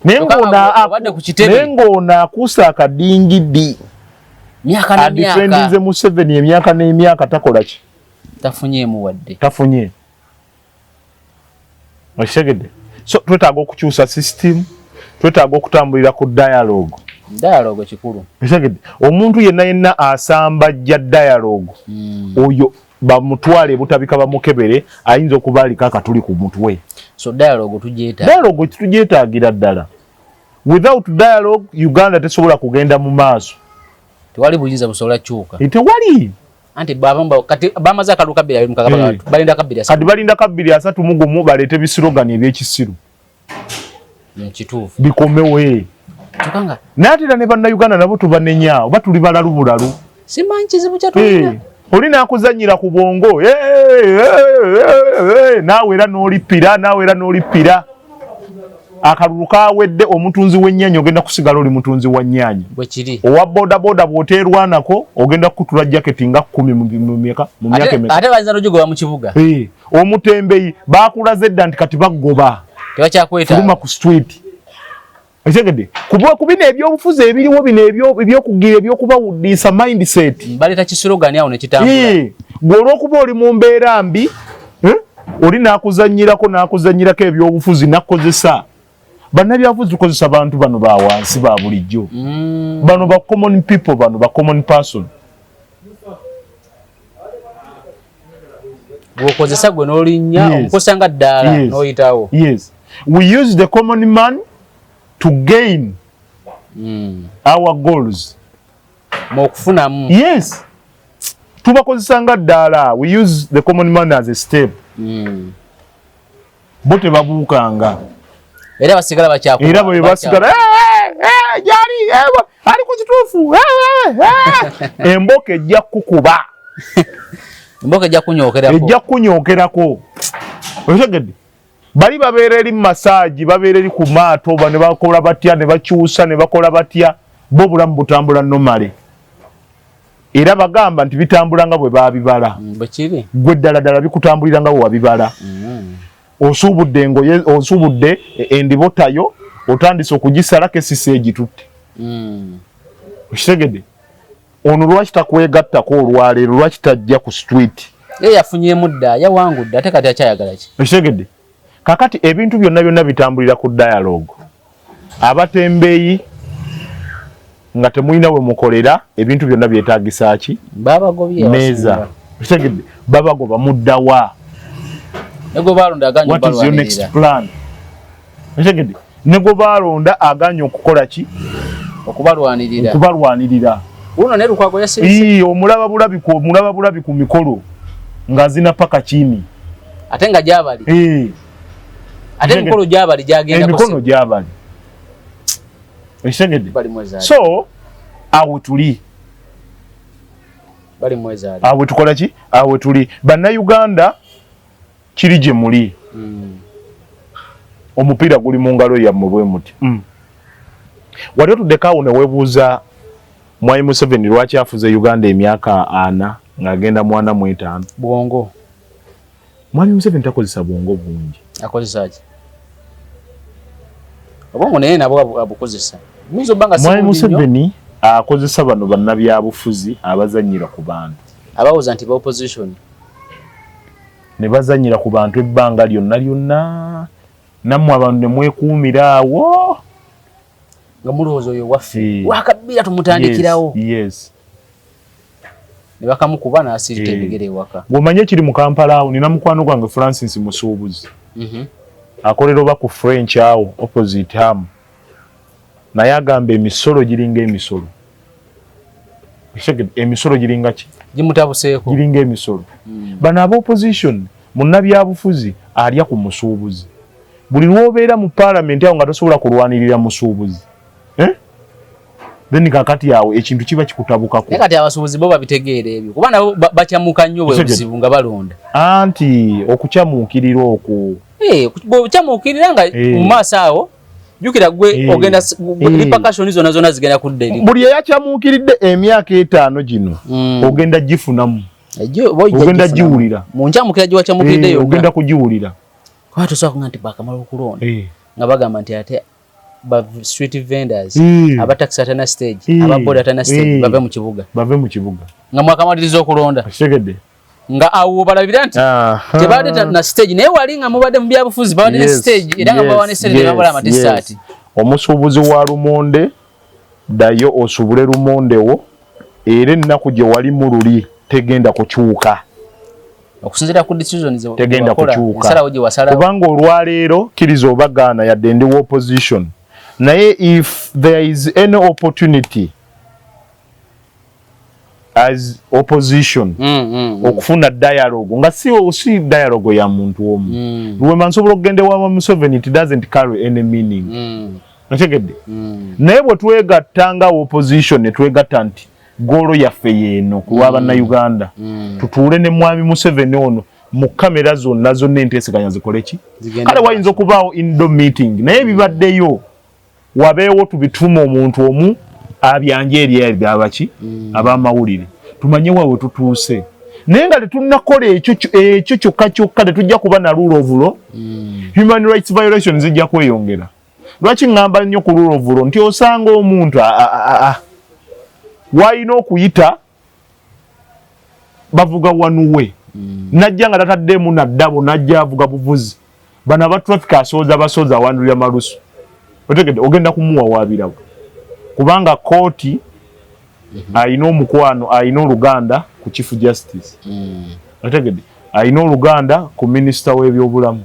Speaker 1: Naye
Speaker 2: Kyokka nga obadde ku kitebe.
Speaker 1: Naye ng'ono akuusa akadingidi.
Speaker 2: Myaka na myaka.
Speaker 1: Adefendinze Museveni emyaka n'emyaka, takola ki?
Speaker 2: Tafunyeemu wadde.
Speaker 1: Tafunye. Okitegedde? So twetaaga okukyusa system, twetaaga okutambulira ku dialogue.
Speaker 2: Dialogue kikulu.
Speaker 1: Okitegedde? Omuntu yenna yenna asambajja dialogue, oyo bamutwale Butabika bamukebere, ayinza okuba aliko akatuli ku mutwe.
Speaker 2: So dialogue tugyetaaga.
Speaker 1: Dialogue tugyetaagira ddala. Without dialogue Uganda tesobola kugenda mu maaso.
Speaker 2: Tewali buyinza busobola kyuka.
Speaker 1: Tewali.
Speaker 2: Anti baba kati bamaze akalulu ka 2026, balinda ka 2030.
Speaker 1: Kati balinda ka 2031 baleete bisirogani ebyekisiru.
Speaker 2: Kituufu.
Speaker 1: Bikomewo.
Speaker 2: Kyokka
Speaker 1: Naye ate era ne Bannayuganda nabo tubanenya, oba tuli balalu bulalu.
Speaker 2: Simanyi kizibu kya tulina.
Speaker 1: Oli n'akuzannyira ku bwongo, naawe era n'olippira, naawe era n'olippira. Akalulu kawedde, omutunzi w'ennyaanya ogenda kusigala oli mutunzi wa nnyaanya.
Speaker 2: Bwe kiri.
Speaker 1: Owa bodaboda bw'oteerwanako ogenda kukutula jaketi nga 10 mu myaka emeka.
Speaker 2: Ate bayinza n'ogigoba mu kibuga.
Speaker 1: Omutembeyi baakulaze dda nti kati baggoba.
Speaker 2: Tebakyakwetaaga.
Speaker 1: Fuluma ku street. Okitegedde? Ku bino ebyobufuzi ebiriwo bino ebyokugira ebyokubawuddisa mindset.
Speaker 2: Baleeta kisurogani awo ne kitambula.
Speaker 1: Gwe olw'okuba oli mu mbeera mbi, oli n'akuzannyirako ebyobufuzi n'akkozesa. Bannabyabufuzi tukozesa bantu bano ba wansi ba bulijjo. Bano ba common people, bano ba common person.
Speaker 2: Bw'okozesa gwe n'olinnya, omukozesa nga ddaala n'oyitawo.
Speaker 1: Yes. We use the common man to gain our goals.
Speaker 2: Mu okufunamu.
Speaker 1: Yes. Tubakozesa nga ddaala. We use the common man as a step. Bo tebabuukanga.
Speaker 2: Era basigala bakyakuba.
Speaker 1: Era bwe basigala, gyali, ali ku kituufu. Emboka ejja kukuba.
Speaker 2: Emboka ejja kunyookerako.
Speaker 1: Ejja kunyookerako. Okitegedde? Bali babeera eri mu masaagi, babeera eri ku maato, ne bakola batya, ne bakyusa, ne bakola batya, bo obulamu butambula normally. Era bagamba nti bitambula nga bwe baabibala.
Speaker 2: Bwe kiri.
Speaker 1: Gwe ddala ddala bikutambulira nga bwe wabibala. Osuubudde engoye, osuubudde endibotayo, otandise okugisalako esisi egitutte. Okitegedde? Ono lwaki takwegattako olwaleero, lwaki tajja ku street?
Speaker 2: Ye yafunyeemu dda, yawangudde, ate kati akyayagala ki?
Speaker 1: Okitegedde? Kakati ebintu byonna byonna bitambulira ku dialogue. Abatembeeyi nga temulina we mukolera, ebintu byonna byetaagisa ki?
Speaker 2: Babagobye.
Speaker 1: Meeza. Okitegedde? Babagoba mudda wa?
Speaker 2: Ne gwe baalonda aganye
Speaker 1: What is your next plan? Okitegedde? Ne gwe baalonda aganye okukola ki?
Speaker 2: Okubalwanirira.
Speaker 1: Okubalwanirira.
Speaker 2: Uno ne Lukwago yasirise.
Speaker 1: Omulaba bulabi ku, omulaba bulabi ku mikolo ng'azina paka chini.
Speaker 2: Ate nga gy'abali. Ate emikolo gy'abali gy'agenda
Speaker 1: Emikono gy'abali. Okitegedde? So awo tuli.
Speaker 2: Bali mwezaali.
Speaker 1: Awo tukola ki? Awo tuli. Bannayuganda kiri gye muli. Omupiira guli mu ngalo yammwe bwe muti. Wali otuddeko awo ne weebuuza Mwami Museveni lwaki afuze Uganda emyaka 40 ng'agenda mu 45?
Speaker 2: Bwongo.
Speaker 1: Mwami Museveni takozesa bwongo bungi.
Speaker 2: Akozesa ki? Obwongo naye nabwo abukozesa.
Speaker 1: Mwami Museveni akozesa bano bannabyabufuzi abazannyira ku bantu.
Speaker 2: Abawoza nti ba opposition.
Speaker 1: Ne bazannyira ku bantu ebbanga lyonna lyonna. Nammwe abantu ne mwekuumira awo.
Speaker 2: Nga mulowooza oyo waffe. Wakabbira tumutandikirawo.
Speaker 1: Yes.
Speaker 2: Ne bakamukuba n'asirika ebigere ewaka.
Speaker 1: Bw'omanyi ekiri mu Kampala awo, nina mukwano gwange Francis Musuubuzi. Akolera oba ku French awo opposite ham. Naye agamba emisolo giringa emisolo. Emisolo giringa ki?
Speaker 2: Gimutabuseeko.
Speaker 1: Giringa emisolo. Bano aba opposition munnabyabufuzi alya ku musuubuzi. Buli lw'obeera mu parliament awo nga tosobola kulwanirira musuubuzi. Then kakati awo ekintu kiba kikutabukako.
Speaker 2: Naye kati abasuubuzi bo babitegeera ebyo kuba nabo bakyamuka nnyo bwe buzibu nga balonda.
Speaker 1: Anti okukyamuukirira okwo.
Speaker 2: Bw'okyamuukirira nga mu maaso awo jjukira gwe ogenda repercussion zonna zonna zigenda kudda eri.
Speaker 1: Buli eyakyamuukiridde emyaka 5 gino ogenda gifunamu. Ogenda giwulira.
Speaker 2: Mu nkyamukira gye wakyamuukiridde yonna.
Speaker 1: Ogenda kugiwulira.
Speaker 2: Kuba tosobola kuŋŋamba nti baakamala okulonda nga bagamba nti ate ba street vendors, aba taxi atana stage, aba boda atana stage, bave mu kibuga.
Speaker 1: Bave mu kibuga.
Speaker 2: Nga mwakamaliriza okulonda.
Speaker 1: Okitegedde?
Speaker 2: Nga awo balabira nti tebadde na stage, naye wali nga mubadde mu byabufuzi babadde ne stage era nga bawa ne sente ne babala amatisaati.
Speaker 1: Omusuubuzi wa lumonde ddayo osubule lumonde wo era ennaku gye wali mu luli tegenda kukyuka.
Speaker 2: Okusinziira ku decisions ze
Speaker 1: tegenda
Speaker 2: wakola,
Speaker 1: kukyuka.
Speaker 2: ensalawo gye wasalawo.
Speaker 1: Kubanga olwaleero kkiriza oba gaana yadde ndi wa opposition, naye if there is any opportunity As opposition okufuna dialogue nga si dialogue ya muntu omu. Luwemba nsobola okugenda ewa Museveni, it doesn't carry any meaning. Otegedde? Naye bwe twegatta nga opposition ne twegatta nti goal yaffe yeeno ku lwa Bannayuganda, tutuule ne Mwami Museveni ono mu kamera zonna zonna, enteeseganya zikole ki?
Speaker 2: Zigende
Speaker 1: Kale
Speaker 2: maaso.
Speaker 1: Wayinza okubaawo indoor meeting, naye bibaddeyo wabeewo tubitume omuntu omu abyanje eri ebyabaki ab'amawulire, tumanye wa we tutuuse. Naye nga tetunnakola ekyo ekyo kyokka kyokka, tetujja kuba na rule of law. Human rights violation zijja kweyongera. Lwaki ŋŋamba nnyo ku rule of law? Nti osanga omuntu wayina okuyita bavuga wanuwe, najja nga tataddemu naddabo, najja avuga buvuzi. Bano aba traffic asooza basooza, awandulira malusu. Otegedde? Ogenda kumuwawaabirawo kubanga kooti ayina omukwano, ayina oluganda ku Chief Justice. Otegedde? Ayina oluganda ku minisita w'ebyobulamu.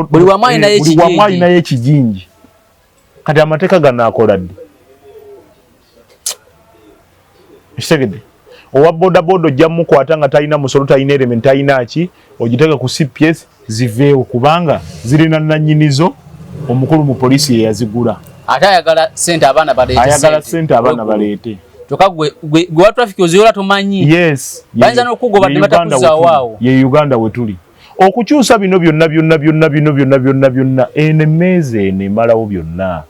Speaker 2: Buli wamu alinayo
Speaker 1: Buli wamu
Speaker 2: ekijinji.
Speaker 1: Alinayo ekijinji. Kati amateeka ganaakola ddi? Ekitegedde, owa bodaboda ojja mukwata nga talina musolo, talina element, talina ki, ogiteeke ku CPS ziveewo kubanga zirina nanyinizo omukulu mu poliisi ye yazigula.
Speaker 2: Ate ayagala sente abaana baleete.
Speaker 1: Ayagala sente abaana baleete.
Speaker 2: Kyokka gwe wa traffic oziyola tomanyi.
Speaker 1: Yes.
Speaker 2: Bayinza n'okugoba
Speaker 1: Ye
Speaker 2: ne
Speaker 1: Uganda
Speaker 2: batakuzaawo
Speaker 1: wetuli.
Speaker 2: awo.
Speaker 1: Ye Uganda wetuli. Okukyusa bino byonna byonna byonna, bino byonna byonna byonna, eno emmeeza eno emalawo byonna.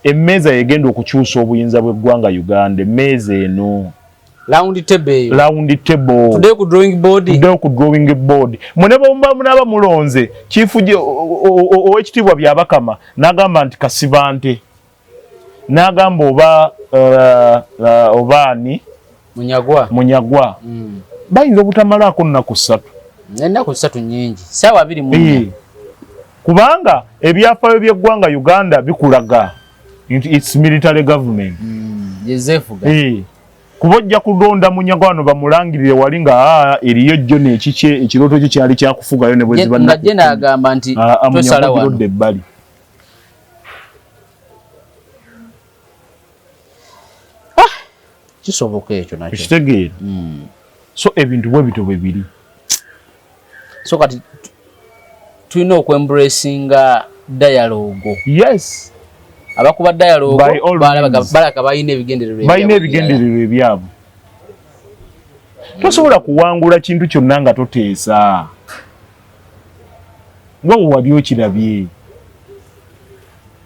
Speaker 1: Emmeeza yegenda okukyusa obuyinza bw'eggwanga Uganda, emmeeza eno.
Speaker 2: Round table eyo.
Speaker 1: Round table.
Speaker 2: Tuddeyo ku drawing board.
Speaker 1: Tuddeyo ku drawing board. Mune bwe munaaba mulonze chief owekitiibwa Byabakama n'agamba nti Kasibante, n'agamba oba oba ani?
Speaker 2: Munyagwa.
Speaker 1: Munyagwa. Bayinza obutamalaako nnaku 3.
Speaker 2: Ennaku 3 nnyingi, saawa 24.
Speaker 1: Kubanga ebyafaayo by'eggwanga Uganda bikulaga nti its military government.
Speaker 2: Yezeefuga.
Speaker 1: Kuba ojja kulonda Munyagwa wano bamulangirire wali nga eriyo jjo nekikye, ekirooto kye kyali kyakufugayo ne bwe ziba
Speaker 2: nga
Speaker 1: nnaku
Speaker 2: je
Speaker 1: 10.
Speaker 2: n'agamba nti
Speaker 1: Munyagwa
Speaker 2: tosala wano.
Speaker 1: Girudde ebbali.
Speaker 2: Kisoboka ekyo nakyo.
Speaker 1: Ekitegeera? So ebintu bwe bityo bwe biri.
Speaker 2: So kati tulina okwembracinga dialogue.
Speaker 1: Yes.
Speaker 2: Abakuba dialogue
Speaker 1: By all means.
Speaker 2: Balaka balina ebigendererwa
Speaker 1: Balina
Speaker 2: ebyabwe.
Speaker 1: Ebigendererwa ebyabwe. Tosobola kuwangula kintu kyonna nga toteesa, nga we wali okirabye.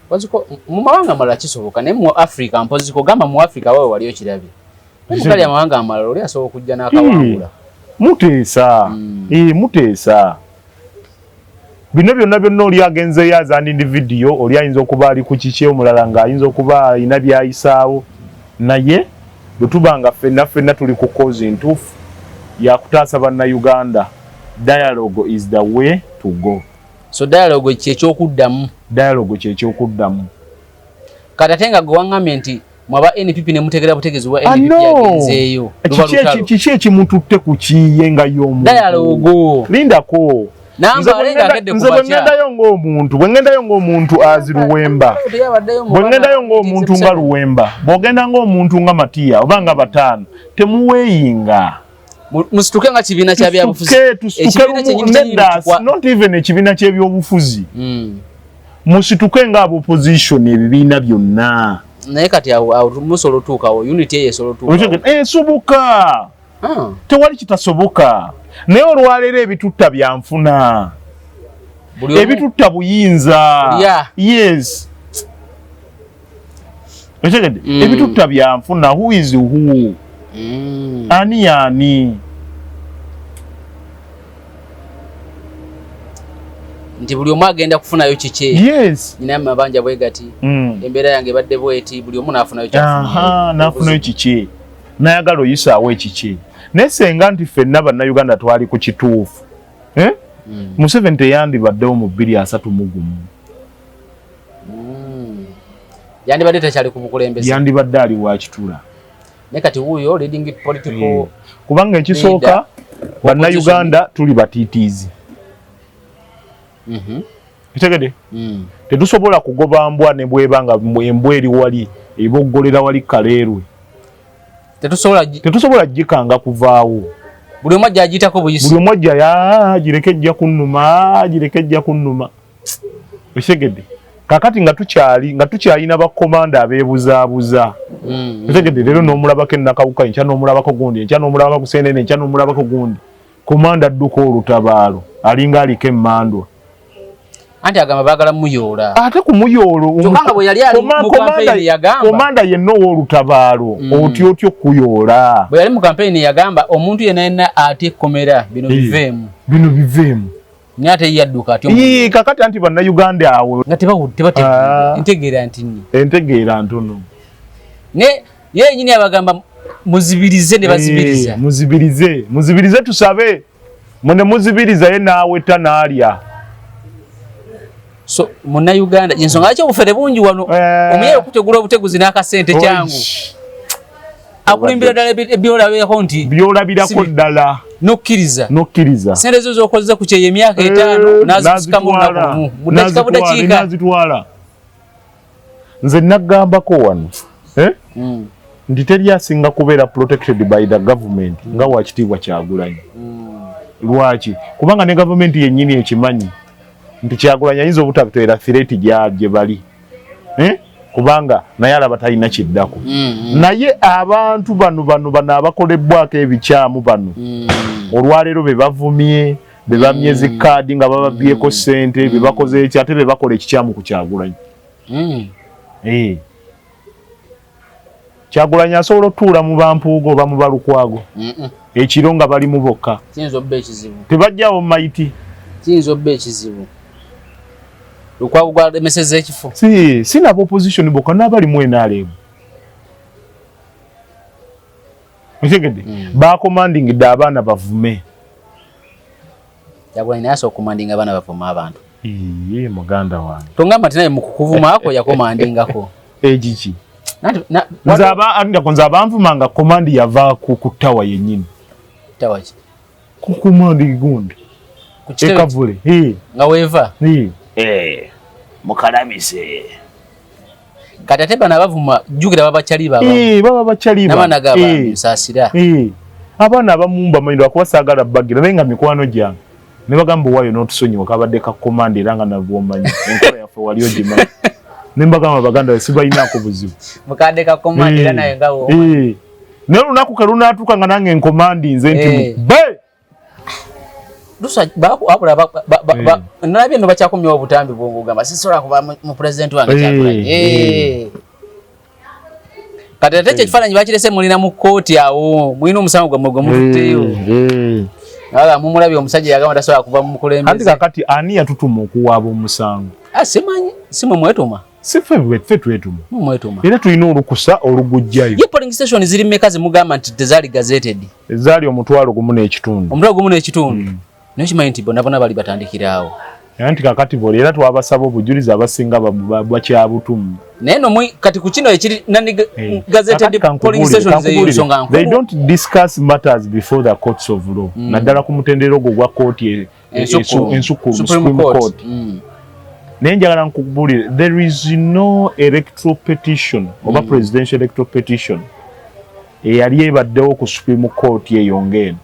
Speaker 2: Mpoziko mu mawanga amalala kisoboka, naye mu Africa, mpoziko gamba mu Africa wawe wali okirabye. Naye mu gali amawanga amalala oli asobola okujja n'akawangula.
Speaker 1: Muteesa. Muteesa bino byonna byonna. Oli agenzeeyo as an individual, oli ayinza okuba ali ku kiki, omulala ng'ayinza okuba alina byayisaawo, naye bwe tuba nga ffenna ffenna tuli ku cause ntuufu yakutaasa Bannayuganda, dialogue is the way to go.
Speaker 2: So dialogue kyekyokuddamu.
Speaker 1: Dialogue kyekyokuddamu.
Speaker 2: Kati ate nga gwe waŋŋambye nti mwaba NPP ne mutegera butegezi wa
Speaker 1: Ah,
Speaker 2: NPP
Speaker 1: no.
Speaker 2: yagenzeeyo luba
Speaker 1: Kiki
Speaker 2: lutalo.
Speaker 1: Kiki ekimututte ku kiye nga y'omuntu?
Speaker 2: Dialogue.
Speaker 1: Lindako.
Speaker 2: Namba alenga agedde ku
Speaker 1: Nze bwe
Speaker 2: makya.
Speaker 1: ŋŋendayo ng'omuntu, bwe ŋŋendayo ng'omuntu azi Luwemba,
Speaker 2: Teyabaddeyo mu
Speaker 1: bwe
Speaker 2: bana
Speaker 1: ŋŋendayo ng'omuntu nga Luwemba, bw'ogenda ng'omuntu nga Matiya oba nga bataano, temuweeyinga.
Speaker 2: Musituke nga kibiina kya byabufuzi.
Speaker 1: Tusituke, tusituke.
Speaker 2: Ekibiina
Speaker 1: Lumu
Speaker 2: kyennyini kyennyini
Speaker 1: nedda, not even ekibiina ky'ebyobufuzi. Musituke nga opposition, ebibiina byonna.
Speaker 2: Naye kati awo musobola otuukawo, unity eyo esobola otuukawo?
Speaker 1: Esoboka. Tewali kitasoboka, naye olwaleero ebitutta byanfuna.
Speaker 2: Buli omu-
Speaker 1: Ebitutta buyinza.
Speaker 2: Yeah.
Speaker 1: Yes, otegedde? Ebitutta byanfuna, who is who? Ani yaani?
Speaker 2: Nti buli omu agenda kufunayo kike.
Speaker 1: Yes.
Speaker 2: Nyina amabanja bwe gati. Embeera yange ebadde bweti, buli omu n'afunayo
Speaker 1: Aha, nafunayo kiki, nayagala oyisaawo ekiki. Naye senga nti ffenna Bannayuganda twali ku kituufu, eh? Museveni teyandibaddewo mu 2031.
Speaker 2: Yandibadde takyali ku bukulembeze.
Speaker 1: Yandibadde ali wakitula.
Speaker 2: Naye kati wuuyo leading political
Speaker 1: Kubanga ekisooka,
Speaker 2: leader,
Speaker 1: Bannayuganda tuli batiitiizi. Kitegedde? Tetusobola kugoba mbwa ne bweba nga embwa eri wali eboggolera wali kaleerwe. Tetusobola gikanga kuvaawo.
Speaker 2: Buli omu ajja agiyitako buyisi.
Speaker 1: Buli omu ajja gireke ejja kunnuma, gireke ejja kunnuma. Okitegedde? Kakati nga tukyalina bakomanda abeebuzaabuza. Okitegedde? Leero n'omulabako ennakawuka, enkya n'omulabako gundi, enkya n'omulabako kusenene, enkya n'omulabako gundi. Komanda adduka olutabaalo, alinga aliko emmandwa.
Speaker 2: Anti agamba baagala muyoola.
Speaker 1: Ate ku muyoolo, komanda yenna ow'olutabaalo, otya otya okuyoola.
Speaker 2: Bwe yali mu kampeyini yagamba omuntu yenna yenna atya ekkomera bino biveemu.
Speaker 1: Bino biveemu.
Speaker 2: Naye ate yadduka atya.
Speaker 1: Kakati anti bannayuganda awo.
Speaker 2: Nga tebategeera, entegeera nti.
Speaker 1: Entegeera ntono.
Speaker 2: Ne ye yennyini abagamba muzibirize ne bazibiriza.
Speaker 1: Muzibirize, muzibirize tusabe. Mune muzibiriza ye naaweta n'alya.
Speaker 2: So munnayuganda ensonga lwaki obufere bungi wano, omuyaye okutegula obuteguzi n'akasente kyangu. Akulimbira ddala ebyolabirako nti
Speaker 1: byolabirako ddala.
Speaker 2: Nokkiriza.
Speaker 1: Nokkiriza.
Speaker 2: Ssente zo z'okozesa ku kyeyo emyaka 5 n'azisikamu olunaku lumu. Mu ddakiika budakiika.
Speaker 1: N'azitwala. Nze nagambako wano. Nti teri asinga kubeera protected by the government nga Wakitiibwa Kyagulanyi. Lwaki? Kubanga ne gavumenti yennyini ekimanyi nti Kyagulanyi ayinza obutabeera threat gye bali. Kubanga naye alaba talina kiddako. Naye abantu bano abakolebwako ebikyamu bano olwaleero be bavumye, be bamye zikaadi nga bababyeko ssente, be bakoze eki ate be bakola ekikyamu ku Kyagulanyi. Kyagulanyi asobola otuula mu bampuuga oba mu balukwago ekiro nga bali mu bokka.
Speaker 2: Kiyinza obba ekizibu.
Speaker 1: Tebajjawo mayiti.
Speaker 2: Kiyinza obba ekizibu. Lukwago gwalemesezza ekifo.
Speaker 1: Si nabo opposition bokka n'abali mu NRM. Okitegedde? Bakomandingidde abaana bavume.
Speaker 2: Kyagulanyi naye asobola okukomandinga abaana bavume abantu.
Speaker 1: Iye muganda wange.
Speaker 2: Tongamba nti naye mu kukuvumaako yakomandingako.
Speaker 1: Ekiki? Nze abanvumanga komandi yava ku ttawa yennyini.
Speaker 2: Ttawa ki?
Speaker 1: Ku komandi gundi. Ekavule.
Speaker 2: Nga weeva?
Speaker 1: Mukalamise.
Speaker 2: Kati ate bano abavuma jjukira baba bakyali baba.
Speaker 1: Baba bakyali baba.
Speaker 2: N'abaana gaba nsaasira.
Speaker 1: Abaana abamu mbamanyi lwakuba saagala bagira naye nga mikwano gyange. Ne bagamba owaayo n'otusonyiwa kabadde ka komandi era nga nabwomanyi. Enkola yaffe wali ogimanyi. Ne mbagamba baganda sibalinaako buzibu.
Speaker 2: Mukadde ka komandi era naye nga bw'omanyi.
Speaker 1: Naye olunaku ke lunaatuuka nga nange nkomandi nze nti be.
Speaker 2: Lusa wabula nalabye nno bakyakomyewo obutambi bw'ongogamba sisobola kuba mu pulezidenti wange Kyagulanyi. Kati ate ekyo ekifaananyi bakirese mulina mu kkooti awo, mulina omusango gwammwe gwe mututteyo. Wala mumulabye omusajja yagamba tasobola kuva mu mukulembeze.
Speaker 1: Anti kakati ani yatutuma okuwaaba omusango?
Speaker 2: Simanyi, si mwe mwetuma.
Speaker 1: Si ffe twetuma.
Speaker 2: Mwe mwetuma.
Speaker 1: Era tulina olukusa olugujjayo.
Speaker 2: Ye polling station ziri mmeka zemugamba nti tezaali gazetted?
Speaker 1: Ezaali 1,500.
Speaker 2: 1,500. Naye kimanyi nti bonna bonna bali batandikira awo.
Speaker 1: Anti kakati boli era twabasaba obujulizi abasinga bakyabutumu.
Speaker 2: Naye no kati ku kino ekiri nani gazetted polling stations eyo nsonga nkulu.
Speaker 1: They don't discuss matters before the courts of law. Naddala ku mutendera ogwo gwa kooti ensukkulu, Supreme Court. Naye njagala nkubuulire, there is no electoral petition oba presidential electoral petition eyali ebaddewo ku Supreme Court eyo ng'eno.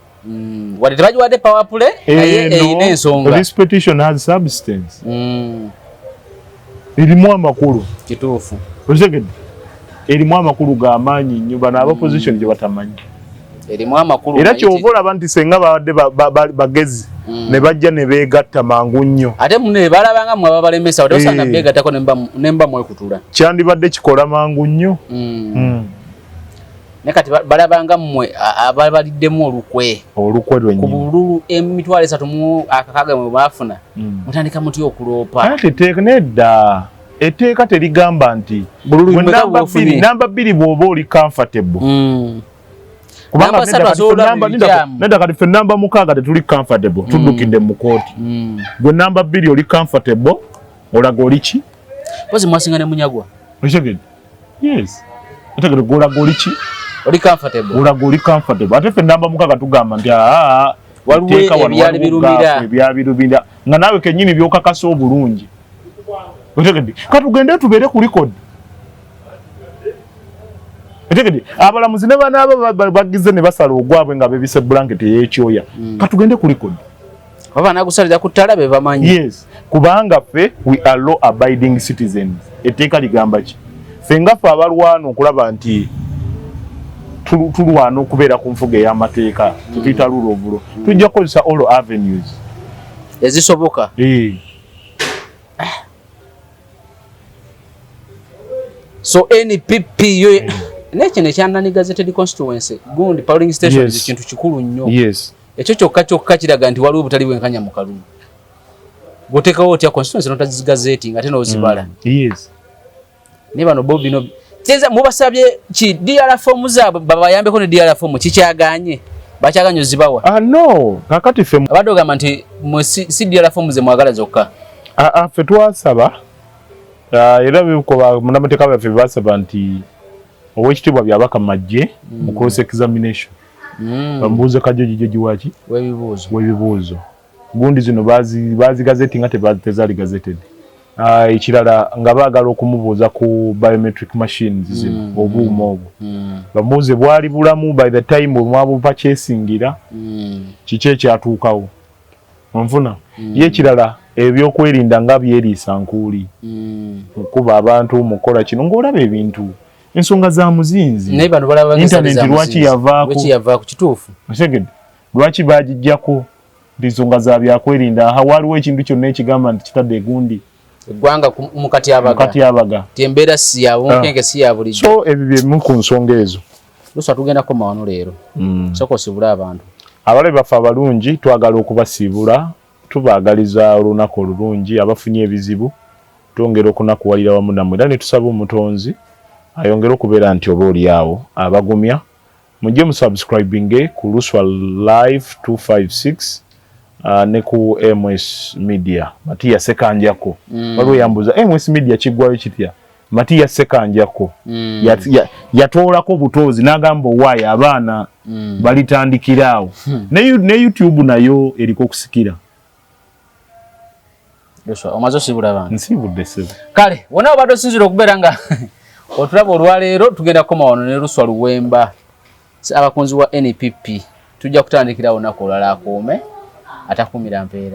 Speaker 2: Wadde tebagiwadde power play, naye erina ensonga.
Speaker 1: This petition has substance. Erimu amakulu.
Speaker 2: Kituufu.
Speaker 1: Okitegedde? Erimu amakulu ga maanyi nnyo, bano aba opposition gye batamanyi.
Speaker 2: Erimu amakulu.
Speaker 1: Era ky'ova olaba nti senga babadde bagezi ne bajja ne beegatta mangu nnyo.
Speaker 2: Ate munne balabanga mmwe ababalemesa, wadde osanga beegattako ne mba mwekutula.
Speaker 1: Kyandibadde kikola mangu nnyo.
Speaker 2: Naye kati balabanga mmwe ababaliddemu olukwe.
Speaker 1: Olukwe lwennyini.
Speaker 2: Ku bululu 360,000 mwe baafuna, mutandika mutya okuloopa?
Speaker 1: Ate etteeka nedda. Etteeka terigamba nti namba 2 bw'oba oli comfortable. Kubanga nedda kati ffe namba 6 tetuli comfortable, tuddukidde mu kooti. Gwe namba 2 oli comfortable, olaga oli ki?
Speaker 2: Mpozi mwasinga ne Munyagwa.
Speaker 1: Okitegedde? Yes. Okitegedde gw'olaga oli ki?
Speaker 2: Oli comfortable.
Speaker 1: Olaga oli comfortable. Ate ffe namba 6 tugamba nti
Speaker 2: waliwo ebyali birumira.
Speaker 1: Ebyali birumira. Nga naawe kennyini by'okakasa obulungi. Okitegedde? Katugende tubeere ku record. Otegedde? Abalamuzi ne banaaba bagize ne basala ogwabwe nga bebise blanket ey'ekyoya. Katugende ku record.
Speaker 2: Oba nagusalira ku ttala be bamanyi.
Speaker 1: Yes, kubanga ffe we are law abiding citizens. Etteeka ligamba ki? Ffe nga ffe abalwana okulaba nti tulwana okubeera ku nfuga ey'amateeka, tetuyita rule of law, tujja kukozesa all avenues
Speaker 2: ezisoboka. So NPP yo nekino ekya non gazetted constituency gundi polling stations kintu kikulu nnyo. Ekyo kyokka kyokka kiraga nti waliwo obutali bwenkanya mu kalulu. Bw'oteekawo otya constituency n'otazigazetinga ate n'ozibala? Naye bano bo bino kiyinza mubasabye ki DR form zaabwe babayambeko ne DR form kikyaganye, bakyaganye ozibawa.
Speaker 1: Ah, no, kakati ffe
Speaker 2: abadde ogamba nti mwe si DR form ze mwagala zokka.
Speaker 1: Ah, ah, ffe twasaba, ah, era bikoba munnamateeka baffe basaba nti Oweekitiibwa Byabakama ajje mu cross examination, bamubuuze kajojijoji waki
Speaker 2: w'ebibuuzo.
Speaker 1: W'ebibuuzo gundi zino bazi gazetting nga tezaali gazetted. Ah, ekirala nga baagala okumubuuza ku biometric machines zino, obuuma obwo, bamubuuze bwali bulamu by the time bwe mwabupachesingira, kiki ekyatuukawo, onfuna? Ye ekirala ebyokwerinda nga byeriisa nkuuli, mukuba abantu, mukola kino ng'olaba ebintu ensonga za muzinzi.
Speaker 2: Naye bano balaba
Speaker 1: Internet
Speaker 2: ng'ensale za
Speaker 1: lwaki
Speaker 2: muzinzi.
Speaker 1: yavaako?
Speaker 2: Lwaki yavaako kituufu.
Speaker 1: Otegedde? Lwaki bagijjako nti nsonga za byakwerinda? Aha, waliwo ekintu kyonna ekigamba nti kitadde egundi
Speaker 2: eggwanga mukati abaga
Speaker 1: mukati abaga
Speaker 2: nti embeera si ya bunkenke, si ya bulijjo.
Speaker 1: So ebyo byemu ku nsonga ezo.
Speaker 2: Luswa, tugenda kukoma wano leero. Sooka osibule abantu.
Speaker 1: Abalabi baffe abalungi, twagala okubasiibula, tubaagaliza olunaku olulungi. Abafunye ebizibu twongera okunakuwalira wamu nammwe, era ne tusaba Omutonzi ayongere okubeera nti oba oli awo abagumya. Mujje musubscribinge ku Luswa Live 256 ne ku MS Media Matiya Sekanjako. Waliwo yambuuza MS Media kiggwayo kitya? Matiya Sekanjako yatoolako obutoozi n'agamba owaayi abaana balitandikira awo. Ne YouTube nayo eriko okusikira.
Speaker 2: Luswa, omaze osibula abantu?
Speaker 1: Nsiibudde, ssebo.
Speaker 2: Kale wonna obadde osinzira okubeera nga otulaba olwaleero, tugenda kukoma wano ne Luswa Luwemba, abakunzi wa NPP. Tujja kutandikira olunaku olulala. Akuume atakuumira mpeera.